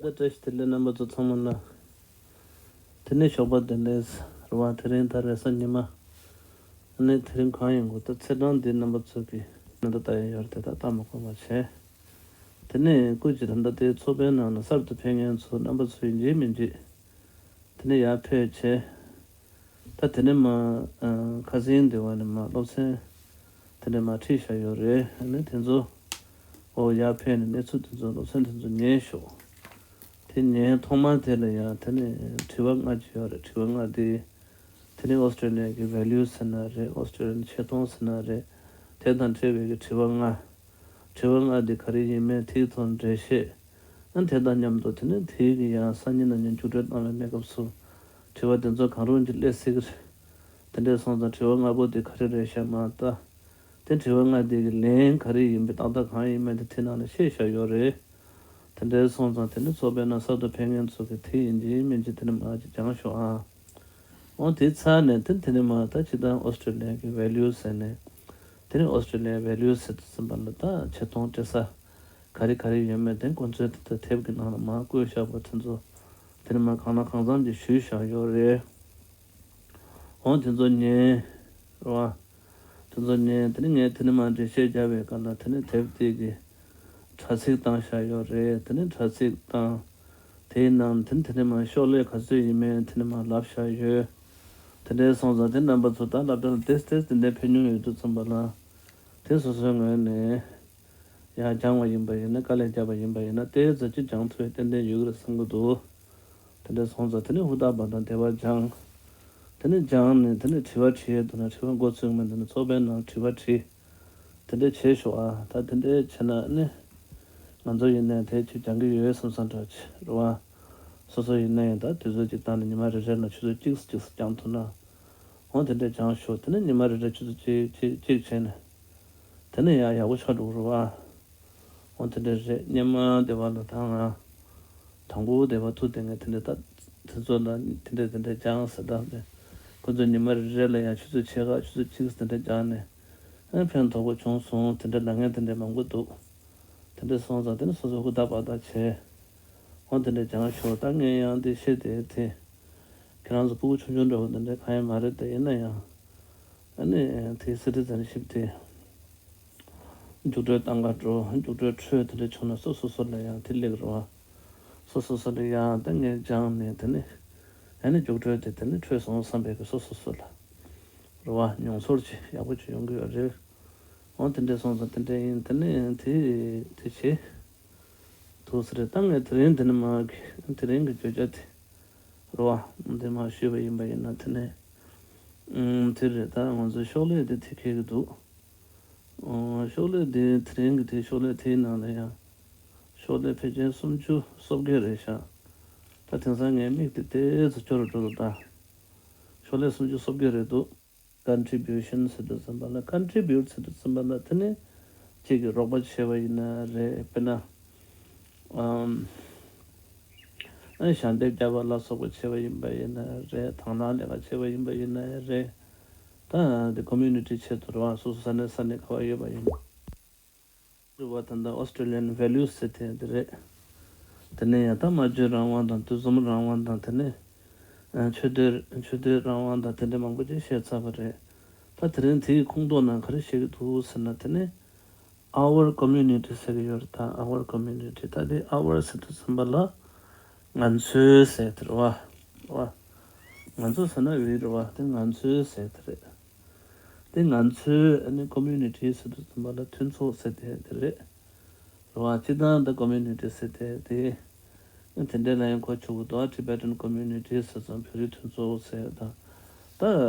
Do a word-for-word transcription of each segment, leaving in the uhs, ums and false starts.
ད་བཀྲ་ཤིས་བདེ་ལེགས་རྣམ་པ་ཚོ་ཚང་མ་ལ། དེ་ནས་ཞོགས་པ་བདེ་ལེགས། རེད་བ། དེ་རིང་ད་རེས་གཟའ་ཉི་མ། ཨ་ནི་དེ་རིང་གང་ཡིན་གོ། ད་ཚེས་གྲངས་འདི་རྣམ་པ་ཚོ་གི་ཉིན་ད་ལྟ་ཡང་ཡོད་རེད། དེ་ད་ལྟ་མ་གོ་བ་བྱས། དེ་ནས་སྐུ་མཁྱེན་ད་ལྟ་དེ་ཚོགས་པའི་ནང་ལ་གསར་དུ་ཕེབས་མཁན་ཚོ་རྣམ་པ་ཚོ་ཡིན་གཅིག་མིན་གཅིག་དེ་ནས་ཡར་ཕེབས་བྱས། ད་དེ་ནས་མ་ཨ་ཁ་སང་དེ་བ་ནས་མ་སློབ་ཚན་དེ་ནས་མ་ཁྲིད་བཞག་ཡོད་རེད། ཨ་ནི་དེ་ཚོ་ཨོ་ཡར་ཕེབས་ནས་གནས་ཚུལ་དེ་ཚོ་སློབ་ཚན་དེ་ཚོ་ཉན་ཤོག་དེ་ཉན་ཐོག་མ་དེ་ལ་ཡང་དེ་ནས་དྲི་བ་ལྔ་ཅིག་ཡོད་རེད། དྲི་བ་ལྔ་དེ། དེ་ནས་ཨོ་སི་ཀྲི་ལི་ཡ་གི་ཝེ་ལུ་ཟེར་ན་རེད། ཨོ་སི་ཀྲི་ལི་ཡ་ཆེ་མཐོང་ཟེར་ན་རེད། དེ་དང་འབྲེལ་བའི་གི་དྲི་བ་ལྔ། དྲི་བ་ལྔ་འདི་ག་རེ་ཡིན་མིན་དེའི་ཐོག་འགྲེལ་བཤད། ཨ་དེ་དང་མཉམ་དུ་དེ་ནས་དེའི་གི་ཡང་སང་ཉིན་གནངས་ཉིན་རྒྱུགས་སྤྲོད་གནང་བའི་གནས་སྐབས་སུ། དྲི་བ་དེ་ཚོ་གང་རུང་གི་སླེབས་སྲིད་གི་རེད། དེ་འདྲས་སོང་ཙང་དྲི་བ་ལྔ་པོ་དེ་ག་རེ་རེད་ཤག་མ་ལྟ། དེ་དྲི་བ་ལྔ་དེ་གི་ལན་ག་རེ་ཡིན་པའི་ཏག་ཏག་གང་ཡིན་མིན་དེ་དེ་ནང་ལ་བཤད་བཞག་ཡོད་རེད། དེ་འདྲས་སོང་ཙང་དེ་ནི་ཚོགས་པའི་ནང་གསར་དུ་ཕེབས་མཁན་ཚོ་གི་དེ་ཡིན་གཅིག་མིན་གཅིག་དེ་ནི་མ་ཅིག་སྦྱངས་ཤོག་ཨ། འོ་དེ་ཚར་ནས་དེ་དེ་ནི་མ་ད་ཅི་ད་ཨོ་སི་ཀྲི་ལི་ཡ་གི་ཝེ་ལུ་ཟེར་ནས། དེ་ནི་ཨོ་སི་ཀྲི་ལི་ཡ་ཝེ་ལུ་ཟེར་དུས་ཙམ་པ་ལ་ད་ཆེ་མཐོང་སྤྲད་ས་ག་རེ་ག་རེ་ཡོད་མེད་དེ་དགོངས་ཚུལ་དེ་ད་དེབ་ཀྱི་ནང་ལ་མ་བཀོད་བཞག་པ་དེ་ཚོ་དེ་ནི་མ་གང་ལ་གང་འཚམ་ཅིག་ཞུས་བཞག་ཡོད་རེད། འོ་དེ་ཚོ་ཉན། རེད་བ། དེ་ཚོ་ཉན། དེ་ནི་ངས་དེ་ནི་མ་འགྲེལ་བཤད་རྒྱབ་པའི་སྐབས་ལ་དེ་ནི་དེབ་དེ་གི་དྲ་ཚིགས་བཏང་བཞག་ཡོད་རེད། དེ་ནི་དྲ་ཚིགས་བཏང་། དེའི་ནང་དེ་ནི་དེ་ནི་མ་ཤོག་ལྷེ་ག་ཚོད་ཡིན་མིན་དེ་ནི་མ་ལབ་བཞག་ཡོད། དེ་འདྲའི་སོང་ཙང་དེ་རྣམ་པ་ཚོ་ད་སློབ་གྲྭ་ལ་ཏེས་ཏེས་དེ་འདྲའི་ཕེབས་མྱོང་ཡོད་དུས་ཙམ་པ་ལ། དེ་སོ་སོའི་ངོས་ནས། ཡང་སྦྱངས་པ་ཡིན་པ་ཡིན་ན། དཀའ་ལས་བརྒྱབ་པ་ཡིན་པ་ཡིན་ན། དེ་ཙམ་ཅིག་སྦྱང་ཐུབ་ཡ་ཏན་ཏན་ཡོད་ཀྱི་རེད་བསམ་གྱི་འདུག་དེ་འདྲ་སོང་ཙང་དེ་ནི་ཧུར་ཐག་པ་དང་བདེ་བ་སྦྱངས། དེ་ནི་སྦྱངས་ནས་དེ་ནི་དྲི་བ་དྲི་ཡས་འདུག་ན་དྲི་བ་མགོ་ཚོས་མི་འདུག་ན་ཚོགས་པའི་ནང་དྲི་བ་དྲིས། དེ་འདྲ་བྱས་ཤོག་ཨ། ད་དེ་འདྲ་བྱས་ན་ནི། ང་ཚོ་ཡིན་ནའི་དེ་ཅིག་སྦྱང་གི་ཡོད་བསམ་བསམ་འདྲ་ཅིག་རེད་བ། སོ་སོ་ཡིན་ན་ཡང་ད་དུས་ཚོད་ཅིག་བཏང་ནས་ཉི་མ་རེ་རེ་ལ་ཆུ་ཚོད་གཅིག་གཅིག་སྦྱང་ཐུབ་ན། འོ་དེ་འདྲ་སྦྱང་ཤོག་དེ་ནི་ཉི་མ་རེ་རེ་ཆུ་ཚོད་གཅིག་གཅིག་གཅིག་བྱས་ནས། དེ་ནས་ཡང་ཡག་པོ་ཆགས་འགྲོ་གི་རེད་བ། འོ་དེ་འདྲ་རེད། སྔོན་མ་སྡེ་བ་ལ་ད་ང་དང་པོ་སྡེ་བ་ཐུག་དེ་ངས་དེ་འདྲ་ད་དེ་ཚོ་ལ་དེ་འདྲ་དེ་འདྲ་སྦྱངས་ཟེར་ད་ནས། ཁོ་ཚོ་ཉི་མ་རེ་རེ་ལ་ཡང་ཆུ་ཚོད་ཕྱེད་ཀ་ཆུ་ཚོད་གཅིག་དེ་འདྲ་སྦྱངས་ནས། ཨ་ཕན་ཐོགས་པོ་བྱུང་སོང་། དེ་འདྲ་ལབ་མཁན་དེ་འདྲ་མང་པོ་འདུག་དེ་འདྲ་སོང་ཙང་དེ་ནི་སོ་སོ་ཧུར་ཐག་པ་ཐག་བྱས། འོ་དེ་འདྲ་སྦྱངས་ཤོག་ད་ངས་ཡང་འདི་བཤད་དེ་དེ། ཁྱེད་རང་ཚོ་སྤུ་གུ་ཆུང་ཆུང་འདྲ་བོ་དེ་འདྲ་གང་ཡང་མ་རེད་དེ། ཡིན་ན་ཡང་། ཨ་ནི་དེའི་སི་ཊི་ཛེན་ཤིབ་དེ། རྒྱུགས་སྤྲོད་བཏང་ག་འགྲོ། རྒྱུགས་སྤྲོད་འཕྲོད་དེ་འདྲ་བྱུང་ན་སོ་སོ་སོ་ལ་ཡང་དེ་སླེབས་རེད་བ། སོ་སོ་སོ་ལ་ཡང་ད་ངས་སྦྱངས་ནས་དེ་ནི། ཨ་ནི་རྒྱུགས་སྤྲོད་དེ་དེ་ནི་འཕྲོད་སོང་བསམ་པའི་གི་སོ་སོ་སོ་ལ། རེད་བ། མྱོང་ཚོར་ཅིག་ཡག་པོ་ཅིག་ཡོང་གི་ཡོད་རེད། འོ་དེ་འདྲ་སོང་ཙང་དེ་འདྲ་ཡིན། དེ་ནི་དེ་དེ་བྱེད། ཐུགས་སུ་རེད། ད་ངས་དེ་རིང་འདི་ནི་མ་གི་དེ་རིང་གི་བརྗོད་བྱ་དེ་རེད་བ། འདི་མ་ཞུས་པ་ཡིན་པ་ཡིན་ན་དེ་ནས་ཨུམ་དེ་རེད། ད་ང་ཚོའི་ཤོག་ལྷེ་དེ་དེ་འཁེལ་གི་འདུག་ཨོ་ཤོག་ལྷེ་དེ་དེ་རིང་གི་དེ་ཤོག་ལྷེ་དེའི་ནང་ལ་ཡང་ཤོག་ལྷེ་ཕལ་ཆེར་སུམ་ཅུ་སོ་བརྒྱད་རེད་ཤག་ད་དེང་སང་ངའི་མིག་དེ་ཏོག་ཙམ་སྐྱོ་རུ་འགྲོ་འདུག་ད་ཤོག་ལྷེ་སུམ་ཅུ་སོ་བརྒྱད་རེད་འདུག Contribution ཟེར་དུས་ཙམ་པ་ལ། Contribute ཟེར་དུས་ཙམ་པ་ལ་དེ་ནི་གཅིག་གིས་རོགས་པ་བྱས་པ་ཡིན་ན་རེད། དཔེར་ན། ཨམ། ཨ་ཞལ་འདེབས་བརྒྱབ་པ་ལ་སོགས་པ་བྱས་པ་ཡིན་པ་ཡིན་ན་རེད། དང་བླངས་ལས་ཀ་བྱས་པ་ཡིན་པ་ཡིན་ན་རེད། ད་དེ་ཀོ་མུ་ནི་ཊི་ཆེད་དུ་རེད་བ། སོ་སོ་ས་གནས་ས་གནས་ག་པར་ཡོད་པ་ཡིན། རེད་བ། ད་ལྟ་Australian values ཟེར་དེ་འདི་རེད། དེ་ནས་ཡང་ད་སྨྲ་བརྗོད་རང་དབང་དང་དུས་གསུམ་རང་དབང་དང་། དེ་ནས་ཨ་ཆོས་དད་ཆོས་དད་རང་དབང་དང་དེ་འདྲ་མང་པོ་ཅིག་བཤད་ཚར་བ་རེད། ད་དེ་རིང་དེའི་ཁོངས་གཏོགས་ནང་ག་རེ་བཤད་ཀྱི་འདུག་ཟེར་ན། དེ་ནས་Our community ཟེར་གྱི་ཡོད་རེད། ད་our community ད་དེ་our ཟེར་དུས་ཙམ་པ་ལ་ང་ཚོའི་ཟེར་དེ་རེད་བ། རེད་བ། ང་ཚོ་ཟེར་ན་we རེད་བ། དེ་ང་ཚོའི་ཟེར་དེ་རེད། དེ་ང་ཚོའི་ཨ་ནི་community ཟེར་དུས་ཙམ་པ་ལ་མཐུན་ཚོགས་ཟེར་དེ་དེ་རེད། རེད་བ། སྤྱིར་བཏང་ད་community ཟེར་དེ་དེ། དེ་འདྲ་ལ་ཡང་གོ་ཆོག་གི་འདུག Tibetan community ཟེར་ཙང་བོད་རིགས་མཐུན་ཚོགས་ཟེར་དང་། ད་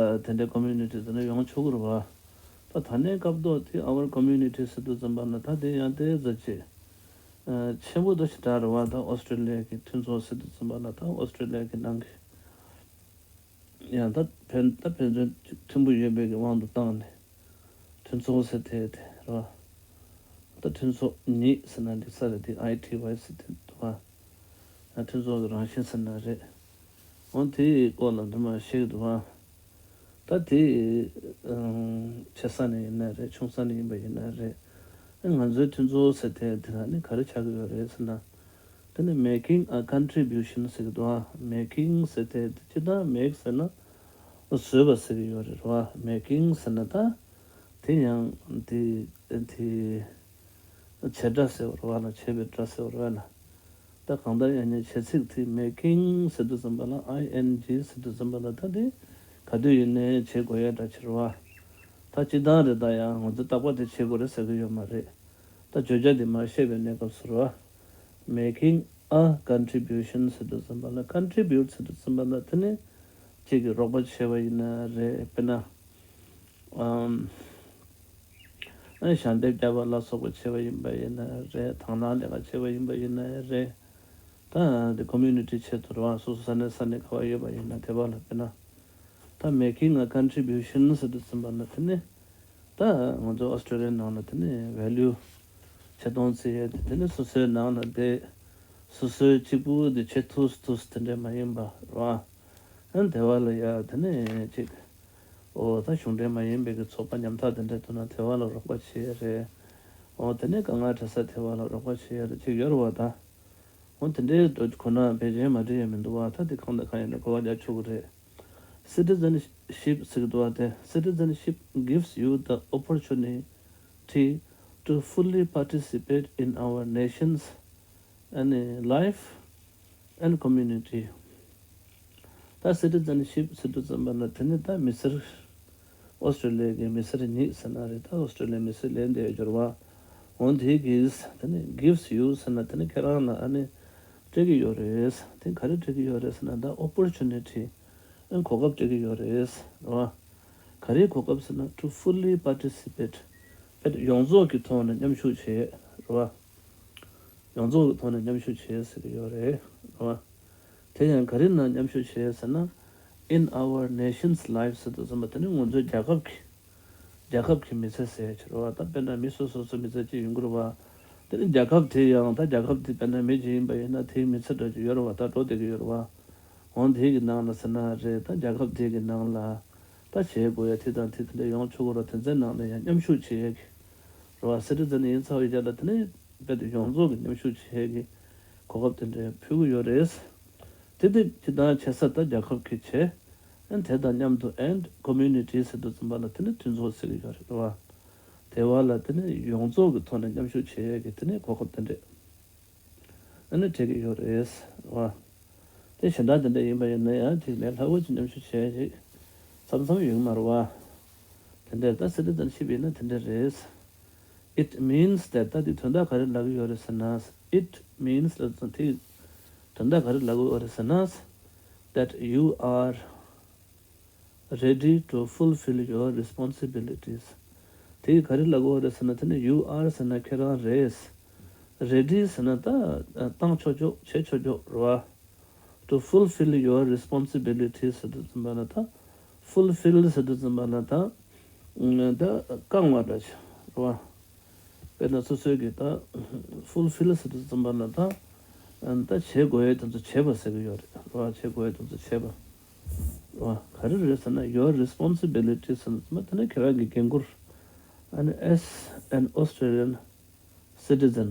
དེ་འདྲའི་community ཟེར་ན་ཡོང་ཆོག་གི་རེད་བ། ད་ད་ནས་སྐབས་ཐོག་དེ་our community ཟེར་དུས་ཙམ་པ་ལ་ད་དེ་ཡང་དེ་ཙམ་ཅིག་ཆེན་པོ་ད་ཞེ་དྲག་རེད་བ། ད་Australia གི་མཐུན་ཚོགས་ཟེར་དུས་ཙམ་པ་ལ་ད་Australia གི་ནང་གི་ཡང་ད་ཕན་ད་ཕན་ཚུན་མཐུན་པོ་ཡོད་པའི་གི་དབང་དུ་བཏང་ནས། མཐུན་ཚོགས་ཟེར་དེ་དེ་རེད་བ། ད་མཐུན་ཚོགས་ཉིད་ཟེར་ན་འགྲིག་ས་རེད། དེ་ཨའི་ཊི་ཝའི་ཟེར་དེ་འདུག་བ། ད་མཐུན་ཚོགས་ཀྱི་རང་བཞིན་ཟེར་ན་རེད། འོ་དེའི་སྐོར་ལ་འདི་མ་ཤེས་འདུག་བ། ད་དེ་ཨང་ཆེ་ས་ནས་ཡིན་ན་རེད། ཆུང་ས་ནས་ཡིན་པ་ཡིན་ན་རེད། ཨ་ང་ཚོའི་མཐུན་ཚོགས་ཟེར་དེ་དེ་ལ་ནི་ག་རེ་ཆགས་ཀྱི་ཡོད་རེད་ཟེར་ན། དེ་ནི་making a contribution ཟེར་གྱི་འདུག་ཨ། making ཟེར་དེ་སྤྱིར་བཏང་make ཟེར་ན་བཟོས་པ་ཟེར་གྱི་ཡོད་རེད་རོ། making ཟེར་ན་ད་དེ་ཡང་དེ་དེ་བྱེད་སྒྲ་ཟེར་བ་རེད་བ་ལ། བྱེད་པའི་སྒྲ་ཟེར་བ་རེད་བ་ལ། ད་གང་ལྟར་ཡང་ན་བྱེད་ཚིག་དེ་making ཟེར་དུས་ཙམ་པ་ལ། ing ཟེར་དུས་ཙམ་པ་ལ་ད་དེ་ག་དུས་ཡིན་ནའི་བྱེད་དགོས་ཡ་འདྲ་ཆེ་རེད་བ། ད་སྤྱིར་བཏང་རེད། ད་ཡང་ང་ཚོ་རྟག་པར་དེ་བྱེད་དགོས་རེད་ཟེར་གྱི་ཡོད་མ་རེད། ད་བརྗོད་བྱ་དེ་མར་བཤད་པའི་གནས་སྐབས་སུ་རེད་བ། making a contribution ཟེར་དུས་ཙམ་པ་ལ། contribute ཟེར་དུས་ཙམ་པ་ལ་དེ་ནི་གཅིག་གིས་རོགས་པ་བྱས་པ་ཡིན་ན་རེད། དཔེར་ན། ཨམ། ཨ། ཞལ་འདེབས་བརྒྱབ་པ་ལ་སོགས་པ་བྱས་པ་ཡིན་པ་ཡིན་ན་རེད། དང་བླངས་ལས་ཀ་བྱས་པ་ཡིན་པ་ཡིན་ན་རེད། ད་དེ་community ཆེད་དུ་རེད་བ། སོ་སོ་ས་གནས་ས་གནས་ག་བ་ཡོད་པ་ཡིན་ན་དེ་བ་ལ། དཔེར་ན་ད་making a contribution ཟེར་དུས་ཙམ་པ་ལ་དེ་ནི་ད་ང་ཚོ་ཨོ་སི་ཀྲོ་ལི་ཡའི་ནང་ལ་དེ་ནི་value ཆེད་གཏོང་བྱེད་ཡས་དེ་དེ་ནི་སོ་སོའི་ནང་ལ་དེ་སོ་སོའི་གཅིག་པུ་དེ་བྱེད་ཐུབ་ཐུབ་དེ་འདྲས་མ་ཡིན་པ་རེད་བ། ཨ། དེ་བ་ལ་ཡ་དེ་ནི་ཅིག་འོ་ད་གཞུང་འབྲེལ་མ་ཡིན་པའི་གི་ཚོགས་པ་ཉམ་ཐག་དེ་འདྲ་འདུག་ན་དེ་བ་ལ་རོགས་པ་བྱེད་ཡ་རེད། འོ་དེ་ནས་དཀའ་ངལ་འཕྲད་ས་དེ་བ་ལ་རོགས་པ་བྱེད་ཡ་རེད་ཅིག་ཡོད་རེད་བ་ད། འོ་དེ་འདྲའི་འགྲོ་ཁོ་ན་ཕལ་ཆེར་མ་འགྲིག་ཡ་མི་འདུག་བ། ད་དེ་གང་དང་གང་ཡིན་ན་གོ་བ་རྒྱག་ཆོག་གི་རེད། Citizenship ཟེར་གི་འདུག་བ་དེ། Citizenship gives you the opportunity to fully participate in our nation's and life and community. ད་citizenship ཟེར་དུས་ཙམ་པ་ན་དེ་ནི་ད་མི་སེར། ཨོ་སི་ཀྲོ་ལི་ཡ་གི་མི་སེར་ཉིད་ཟེར་ན་རེད། ད་ཨོ་སི་ཀྲོ་ལི་ཡའི་མི་སེར་ལེན་བསྡད་ཡོད་རེད་བ། འོ་དེ་གིས་དེ་ནི་gives you ཟེར་ན་དེ་ནི་ཁྱེད་རང་ལ་ཨ་ནི་སྤྲད་ཀྱི་ཡོད་རེད། དེ་ག་རེ་སྤྲད་ཀྱི་ཡོད་རེད་ཟེར་ན་ད་opportunity གོ་སྐབས་སྤྲད་ཀྱི་ཡོད་རེད་རེད་བ། ག་རེའི་གོ་སྐབས་ཟེར་ན་to fully participate དཔེ་ཡོངས་རྫོགས་ཀྱི་ཐོག་ནས་མཉམ་ཞུགས་བྱེད་རེད་བ། ཡོངས་རྫོགས་ཀྱི་ཐོག་ནས་མཉམ་ཞུགས་བྱེད་ཟེར་གྱི་ཡོད་རེད་རེད་བ། དེ་ཡང་ག་རེ་ནང་མཉམ་ཞུགས་བྱེད་ཟེར་ན། In our nation's life ཟེར་དུས་ཙམ་པ་དེ་ནི་ང་ཚོའི་རྒྱལ་ཁབ་ཀྱི་རྒྱལ་ཁབ་ཀྱི་མི་ཚེ་ཟེར་ཕྱིར་བ། ད་དཔེར་ན་མི་སོ་སོ་སོ་མི་ཚེ་གཅིག་ཡོང་གི་རེད་བ། དེ་ནི་རྒྱལ་ཁབ་དེ་ཡང་ད་རྒྱལ་ཁབ་དེ་དཔེར་ན་མི་གཅིག་ཡིན་པ་ཡིན་ན་དེའི་མི་ཚེ་འདྲ་ཅིག་ཡོད་རེད་བ། ད་འགྲོ་བསྡད་ཀྱི་ཡོད་རེད་བ། འོ་དེའི་གི་ནང་ལ་ཟེར་ན་རེད། ད་རྒྱལ་ཁབ་དེའི་གི་ནང་ལ་ད་བྱེད་དགོས་ཡ་དེ་དང་དེ་དེ་འདྲ་ཡོང་ཆོག་གི་རེད། དེ་ཚོའི་ནང་ལ་ཡང་མཉམ་ཞུགས་བྱེད་ཡ་གི་རེད་བ། སི་ཊི་ཛན་ཡིན་ཚར་བའི་རྗེས་ལ་དེ་ནི་རྦད་དེ་ཡོངས་རྫོགས་ཀྱི་མཉམ་ཞུགས་བྱེད་ཡ་གི་གོ་སྐབས་དེ་འདྲ་ཕུལ་གི་ཡོད་རེད། དེ་དེ་སྤྱིར་བཏང་བྱེད་ས་ད་རྒྱལ་ཁབ་ཀྱི་བྱེད། ཨན་དེ་དང་མཉམ་དུ་and community ཟེར་དུས་ཙམ་པ་ལ་དེ་ནི་མཐུན་ཚོགས་ཟེར་གི་ཡོད་རེད་བ། དེ་བ་ལ་དེ་ནི་ཡོངས་རྫོགས་ཀྱི་ཐོག་ནས་མཉམ་ཞུགས་བྱེད་ཡས་ཀྱི་དེ་ནི་གོ་སྐབས་དེ་འདྲས་ཨ་ནི་སྤྲད་ཀྱི་ཡོད་རེད་བ། དེ་གཞན་དག་དེ་འདྲ་ཡིན་པ་ཡིན་ན་ཡང་ཅིག་ལས་སླ་བོ་ཅིག་མཉམ་ཞུགས་བྱེད་ཡས་ཅིག་མཚམས་མཚམས་ཡོད་ཀྱི་མ་རེད་བ། དེ་འདྲས་ད་སི་ཊི་ཛན་ཤིབ་ཡིན་ན་དེ་འདྲས་རེད། It means that ད་དེ་དོན་དག་ག་རེ་ལབ་ཀྱི་ཡོད་རེད་ཟེར་ན། It means ལབ་ཙང་དེ་དོན་དག་ག་རེ་ལབ་ཀྱི་ཡོད་རེད་ཟེར་ན། That you are ready to fulfill your responsibilities དེ་ག་རེ་ལབ་ཀྱི་ཡོད་རེད་ཟེར་ན། དེ་ནི་you are ཟེར་ན་ཁྱེད་རང་རེད། Ready ཟེར་ན་ད་བཏང་ཆོག་ཆོག་བྱེད་ཆོག་ཆོག་རེད་བ། To fulfill your responsibilities ཟེར་དུས་ཙམ་པ་ལ་ད། Fulfill ཟེར་དུས་ཙམ་པ་ལ་ད། ད་བསྐང་བ་འདྲ་ཞིག་རེད་བ། དཔེར་ན་སོ་སོའི་གི་ད། Fulfill ཟེར་དུས་ཙམ་པ་ལ་ད། ད་བྱེད་དགོས་ཡས་དེ་ཚོ་བྱེད་པ་ཟེར་གི་ཡོད་རེད་རེད་བ། བྱེད་དགོས་ཡས་དེ་ཚོ་བྱེད་པ་རེད་བ། ག་རེ་རེད་ཟེར་ན། Your responsibility ཟེར་དུས་ཙམ་པ་དེ་ནི་ཁྱེད་རང་གི་འགན་ཁུར། ཨ་ནི་as an Australian citizen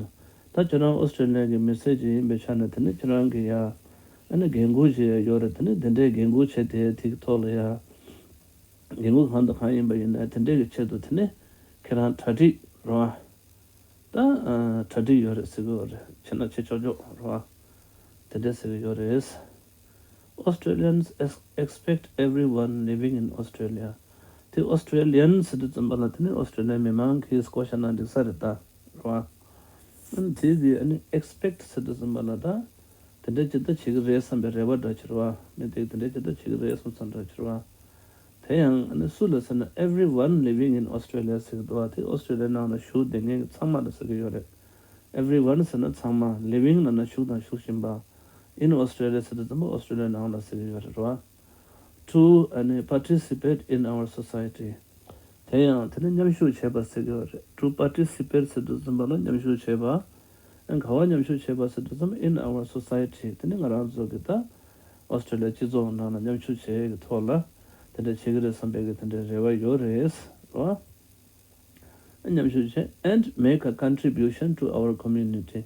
ད་ཁྱེད་རང་ཨོ་སི་ཀྲོ་ལི་ཡ་གི་མི་སེར་ཅིག་ཡིན་པའི་ཆ་ནས་དེ་ནི་ཁྱེད་རང་གི་ཡ། ཨ་ནི་འགན་ཁུར་ཅིག་ཡ་ཡོད་རེད། དེ་ནི་དེ་འདྲའི་འགན་ཁུར་བྱས་ཏེ་དེ་གི་ཐོག་ལ་ཡ། འགན་ཁུར་གང་དང་གང་ཡིན་པ་ཡིན་ན་དེ་འདྲའི་གི་ཆེད་དུ་དེ་ནི་ཁྱེད་རང་གྲ་སྒྲིག་རེད་བ། ད་གྲ་སྒྲིག་ཡོད་རེད་ཟེར་གི་ཡོད་རེད། བྱས་ན་བྱེད་ཆོག་ཆོག་རེད་བ། དེ་འདྲ་ཟེར་གི་ཡོད་རེད། Australians ex- expect everyone living in Australia དེ་Australian ཟེར་དུས་ཙམ་པ་ལ་དེ་ནི་ཨོ་སི་ཀྲོ་ལི་ཡ་མི་མང་གིས་སྐོར་བཤད་ན་འགྲིག་ས་རེད་ད། རེད་བ། ཨ་ནི་དེ་གི་ཨ་ནི་expect ཟེར་དུས་ཙམ་པ་ལ་ད། དེ་འདྲ་ཅིག་ད་བྱེད་ཀྱི་རེད་བསམ་པའི་རེ་བ་འདྲ་ཅིག་རེད་བ། མི་དེ་དེ་འདྲ་ཅིག་ད་བྱེད་ཀྱི་རེད་བསམ་ཙམ་འདྲ་ཅིག་རེད་བ། དེ་ཡང་ཨ་ནི་སུ་ལ་ཟེར་ན། Everyone living in Australia ཟེར་གི་འདུག་བ། དེ་ཨོ་སི་ཀྲོ་ལི་ཡ་ནང་ལ་བཞུགས་བསྡད་མཁན་གྱི་ཚང་མ་ལ་ཟེར་གི་ཡོད་རེད། Everyone ཟེར་ན་ཚང་མ། Living ལབ་ན་བཞུགས་དང་བཞུགས་བཞིན་པ། In Australia ཟེར་དུས་ཙམ་པ་ཨོ་སི་ཀྲོ་ལི་ཡ་ནང་ལ་ཟེར་གི་ཡོད་རེད་རེད་བ། To ཨ་ནི་participate in our society དེ་ཡང་དེ་ནི་མཉམ་ཞུགས་བྱེད་པ་ཟེར་གི་ཡོད་རེད། To participate ཟེར་དུས་ཙམ་པ་ལ་མཉམ་ཞུགས་བྱེད་པ། ཨ་ག་བ་མཉམ་ཞུགས་བྱེད་པ་ཟེར་དུས་ཙམ། In our society དེ་ནི་ང་རང་ཚོ་གི་ད་ཨོ་སི་ཀྲོ་ལི་ཡ་སྤྱི་ཚོགས་ནང་ལ་མཉམ་ཞུགས་བྱེད་ཡས་ཀྱི་ཐོག་ལ་དེ་འདྲ་བྱེད་ཀྱི་རེད་བསམ་པའི་གི་དེ་འདྲའི་རེ་བ་ཡོད་རེད་རེད་བ། མཉམ་ཞུགས་བྱེད། And make a contribution to our community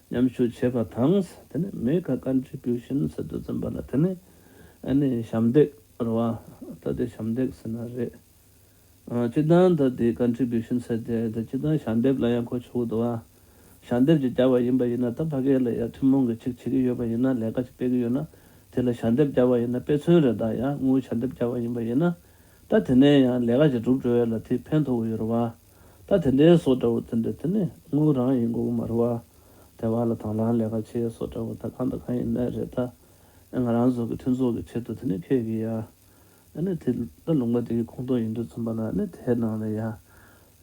མཉམ་ཞུགས་བྱེད་པ་དང་། དེ་ནས་make a contribution ཟེར་དུས་ཙམ་པ་ལ་དེ་ནས་ཨ་ནི་ཞབས་འདེགས་རེད་བ། ད་དེ་ཞབས་འདེགས་ཟེར་ན་རེད། ཨ། སྤྱིར་བཏང་ད་དེ་contribution ཟེར་དེ་ད་སྤྱིར་བཏང་ཞབས་འདེགས་ལ་ཡང་གོ་ཆོག་གི་འདུག་བ། ཞབས་འདེགས་ཅིག་བརྒྱབ་པ་ཡིན་པ་ཡིན་ན། ད་ཕ་གི་ལ་ཡང་ཐུན་མོང་གི་ཅིག་བྱེད་ཀྱི་ཡོད་པ་ཡིན་ན། ལས་ཀ་ཅིག་སྤེལ་གྱི་ཡོད་ན། དེ་ལ་ཞབས་འདེགས་བརྒྱབ་པ་ཡིན་ན། དཔེ་མཚོན་རེད། ད་ཡང་དངུལ་ཞབས་འདེགས་བརྒྱབ་པ་ཡིན་པ་ཡིན་ན། ད་དེ་ནས་ཡང་ལས་ཀ་ཅིག་འགྲུབ་འགྲོ་ཡ་ལ་དེ་ཕན་ཐོགས་ཀྱི་ཡོད་རེད་བ། ད་དེ་འདྲའི་བཟོ་འདྲ་བོ་དེ་འདྲ་དེ་ནི་དངུལ་རང་ཡིན་དགོས་ཀྱི་མ་རེད་བ། དེ་བ་ལ་དང་བླངས་ལས་ཀ་བྱེད་བཟོ་འདྲ་བོ། ད་གང་དང་གང་ཡིན་ནའི་རེད། ད་ང་རང་ཚོ་གི་མཐུན་ཚོགས་ཀྱི་ཆེད་དུ་དེ་ནི་ཁྱེད་ཀྱིས་ཡ། ཨ་ནི་དེ་ད་ལུང་པ་དེ་གི་ཁོངས་གཏོགས་ཡིན་དུས་ཙམ་པ་ལ། ཨ་ནི་དེའི་ནང་ལ་ཡ། ཨ་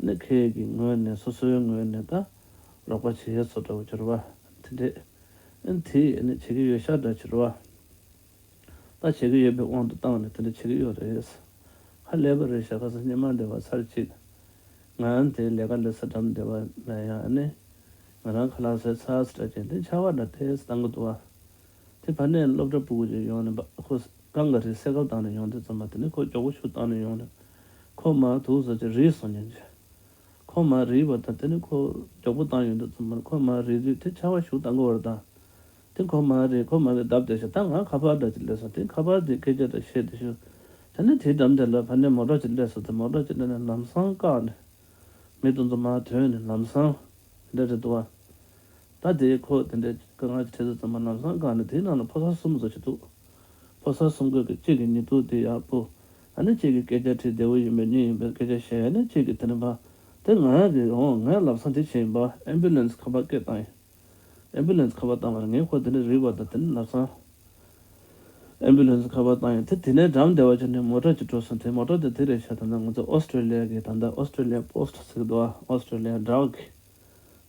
ནི་ཁྱེད་ཀྱི་ངོས་ནས། སོ་སོའི་ངོས་ནས་ད་རོགས་པ་བྱེད་ཡས་བཟོ་འདྲ་བོ་གྱུར་བ་དེ་འདྲས། ཨ་ནི་དེ་ཨ་ནི་བྱེད་ཀྱི་ཡོད་ཤག་འདྲ་གྱུར་བ། ད་བྱེད་ཀྱི་ཡོད་པའི་དབང་དུ་བཏང་ནས་དེ་འདྲ་བྱེད་ཀྱི་ཡོད་རེད། ཧ་ལས་པ་རེད་ཤག་ཁ་སང་སྔོན་མ་འདྲ་བ་ཚར་གཅིག་ང་དེ་ལས་ཀ་ལས་ས་འགྲམ་འདྲ་བ་ལ་ཡ། ཨ་ནི་ང་རང་ཁ་ལག་ཟས་ཚར་ཟེར་འདྲ་བྱས། དེ་ཆར་པ་འདྲ་ཏོག་ཙམ་བཏང་གི་འདུག་བ། དེ་ཕར་ནས་སློབ་གྲྭ་ཕྲུ་གུ་ཅིག་ཡོང་ནས། ཁོ་རྐང་ག་རེ་སེ་ཀལ་བཏང་ནས་ཡོང་དུས་ཙམ་པ། དེ་ནས་ཁོ་མགྱོགས་པོ་ཞིག་བཏང་ནས་ཡོང་ནས། ཁོ་མར་འདུག་ཟེར་བྱས་རིལ་སོང་ཉིན་ཅིག་ཁོ་མར་རིལ་བ་དང་། དེ་ནས་ཁོ་མགྱོགས་པོ་བཏང་ཡོང་དུས་ཙམ་པ། ཁོ་མར་རིལ་དུས་དེ་ཆར་པ་ཞིག་བཏང་གི་ཡོད་རེད་ད། དེ་ཁོ་མར་རིལ། ཁོ་མར་གྱི་བརྡབ་བསྡད་ཤག་ད་ང་ཁ་པར་འདྲ་ཅིག་སླེབས་སོང་། དེ་ཁ་པར་དེ་སྐད་ཆ་འདྲ་བཤད་བསྡད་ཤག་དེ་ནས་དེའི་འགྲམ་དེ་ལ་ཕར་ནས་མོ་ཊ་ཅིག་སླེབས་སོང་། དེ་མོ་ཊ་ཅིག་སླེབས་ནས་ལམ་སང་བཀག་ནས། མི་དེ་ཚོ་མར་ཐོན་ནས་ལམ་སང་། དེ་འདྲ་རེད་འདུག་བ། ད་དེ་ཁོ་དེ་འདྲའི་དཀའ་ངལ་ཅིག་འཕྲད་དུས་ཙམ་པ། ལམ་སང་བཀག་ནས་དེའི་ནང་ལ་ཕོ་གསར་གསུམ་ཙམ་ཅིག་འདུག་ཕོ་གསར་གསུམ་ཀ་གི་གཅིག་གི་ཉེ་དུ་དེ་ཡག་པོ། ཨ་ནི་གཅིག་གི་སྐད་ཆ་དྲིས། བདེ་པོ་ཡིན་པས་མི་ཡིན་པའི་སྐད་ཆ་བཤད། ཨ་ནི་གཅིག་གིས་དེ་ནས་ཕར། དེ་ང་གིས་འོང་། ངས་ལམ་སང་དེ་བྱས་ཡིན་པ། ཨེམ་བུ་ལན་སི་ཁ་པར་སྐད་བཏང་ཡིན། ཨེམ་བུ་ལན་སི་ཁ་པར་བཏང་བར་ངས་ཁོ་དེ་འདྲ་རིལ་བ་དང་། དེ་ནས་ལམ་སང་ཨེམ་བུ་ལན་སི་ཁ་པར་བཏང་ཡིན། དེ་དེ་ནས་འགྲམ་བསྡད་པ་ཅིག་ནས་མོ་ཊ་ཅིག་འགྲོ་སོང་། དེ་མོ་ཊ་དེ་དེ་རེད་ཤག་ད་ལྟ་ང་ཚོ་ཨོ་སི་ཀྲོ་ལི་ཡ་གི། ད་ལྟ་ཨོ་སི་ཀྲོ་ལི་ཡ་པོ་སི་ཊི་ཟེར་གི་འདུག་ཨ། ཨོ་སི་ཀྲོ་ལི་ཡ་འདྲ་བ་གི།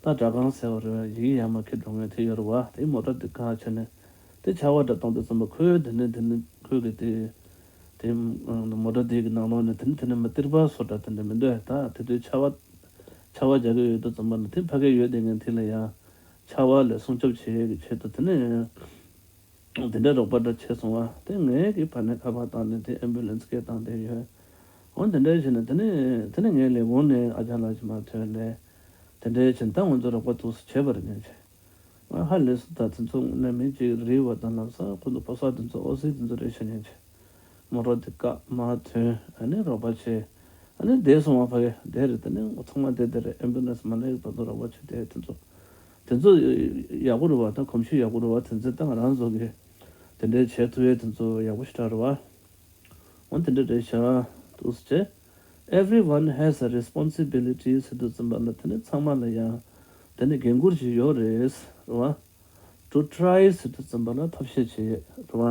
ད་སྒྲ་ཁང་ཟེར་བ་རེད། ཡི་གེ་ཡར་མར་འཁྱེར་འགྲོ་མཁན་དེ་ཡོད་རེད་བ། དེའི་མོ་ཊ་དེ་ག་བྱས་ནས་དེ་ཆར་པ་འདྲ་བཏང་དུས་ཙམ་པ། ཁོས་དེ་ནས་དེ་ནས་ཁོས་གི་དེ་དེ་མོ་ཊ་དེ་གི་ནང་ལོགས་ནས་དེ་ནས་དེ་ནས་མི་སྟེར་པ་བཟོ་འདྲ་དེ་འདྲ་མི་འདུག་ཨ། ད་དེ་དུས་ཆར་པ་ཆར་པ་རྒྱག་གི་ཡོད་དུས་ཙམ་པ་ནས། དེ་ཕ་གིར་ཡོད་དེ་ངས་དེ་ལ་ཡང་ཆར་པ་ལས་སྲུང་སྐྱོབ་བྱེད་ཡས་ཀྱི་ཆེད་དུ་དེ་ནས། དེ་འདྲ་རོགས་པ་འདྲ་བྱས་སོང་བ། དེ་ངས་ཀྱི་ཕར་ནས་ཁ་པར་བཏང་ནས་དེ་ཨེམ་བུ་ལན་སི་སྐད་བཏང་བསྡད་ཡོད། འོ་དེ་འདྲ་བྱས་ནས་དེ་ནས་དེ་ནས་ངའི་ལས་ཁུངས་ནས་ཨ་ཅག་ལགས་ཅིག་མར་ཐོན་ནས། དེ་འདྲ་བྱས་ནས་ད་ང་ཚོ་རོགས་པ་འདུག་སེ་བྱས་པ་རེད། ཉན་བྱས། ང་ཧ་ལས་སོང་། ད་དེ་ཚོ་ནས་མི་གཅིག་རིལ་བ་དང་། ལམ་སང་ཁོ་ཚོ་ཕོ་གསར་དེ་ཚོ་ཨོ་སི་དེ་ཚོ་རེད་ཤག། ཉན་བྱས། མོ་ཊ་དེ་བཀག་མར་ཐོན། ཨ་ནི་རོགས་པ་བྱས། ཨ་ནི་བསྡད་སོང་བ། ཕ་གི་བསྡད་རེད། དེ་ནས་ཚང་མ་བསྡད་བསྡད་རེད། ཨེམ་བུ་ལན་སི་མ་སླེབས་བར་དུ་རོགས་པ་བྱས་བསྡད། དེ་ཚོ་དེ་ཚོ་ཡག་པོ་རེད་བ། ད་གོམས་གཤིས་ཡག་པོ་རེད་བ། དེ་ཚོ་ད་ང་རང་ཚོ་གི་དེ་འདྲའི་བྱེད་ཐུབ་ཡས་དེ་ཚོ་ཡག་པོ་ཞེ་དྲག་རེད་བ། འོ་དེ་འདྲ་རེད་ཤག། འདུག་སེ་བྱས། Everyone has a responsibility ཟེར་དུས་ཙམ་པ་ལ། དེ་ནི་ཚང་མ་ལ་ཡང་དེ་ནི་འགན་ཁུར་ཅིག་ཡོད་རེད། རེད་བ། To try ཟེར་དུས་ཙམ་པ་ལ་ཐབས་ཤེས་བྱེད་ཡས། རེད་བ།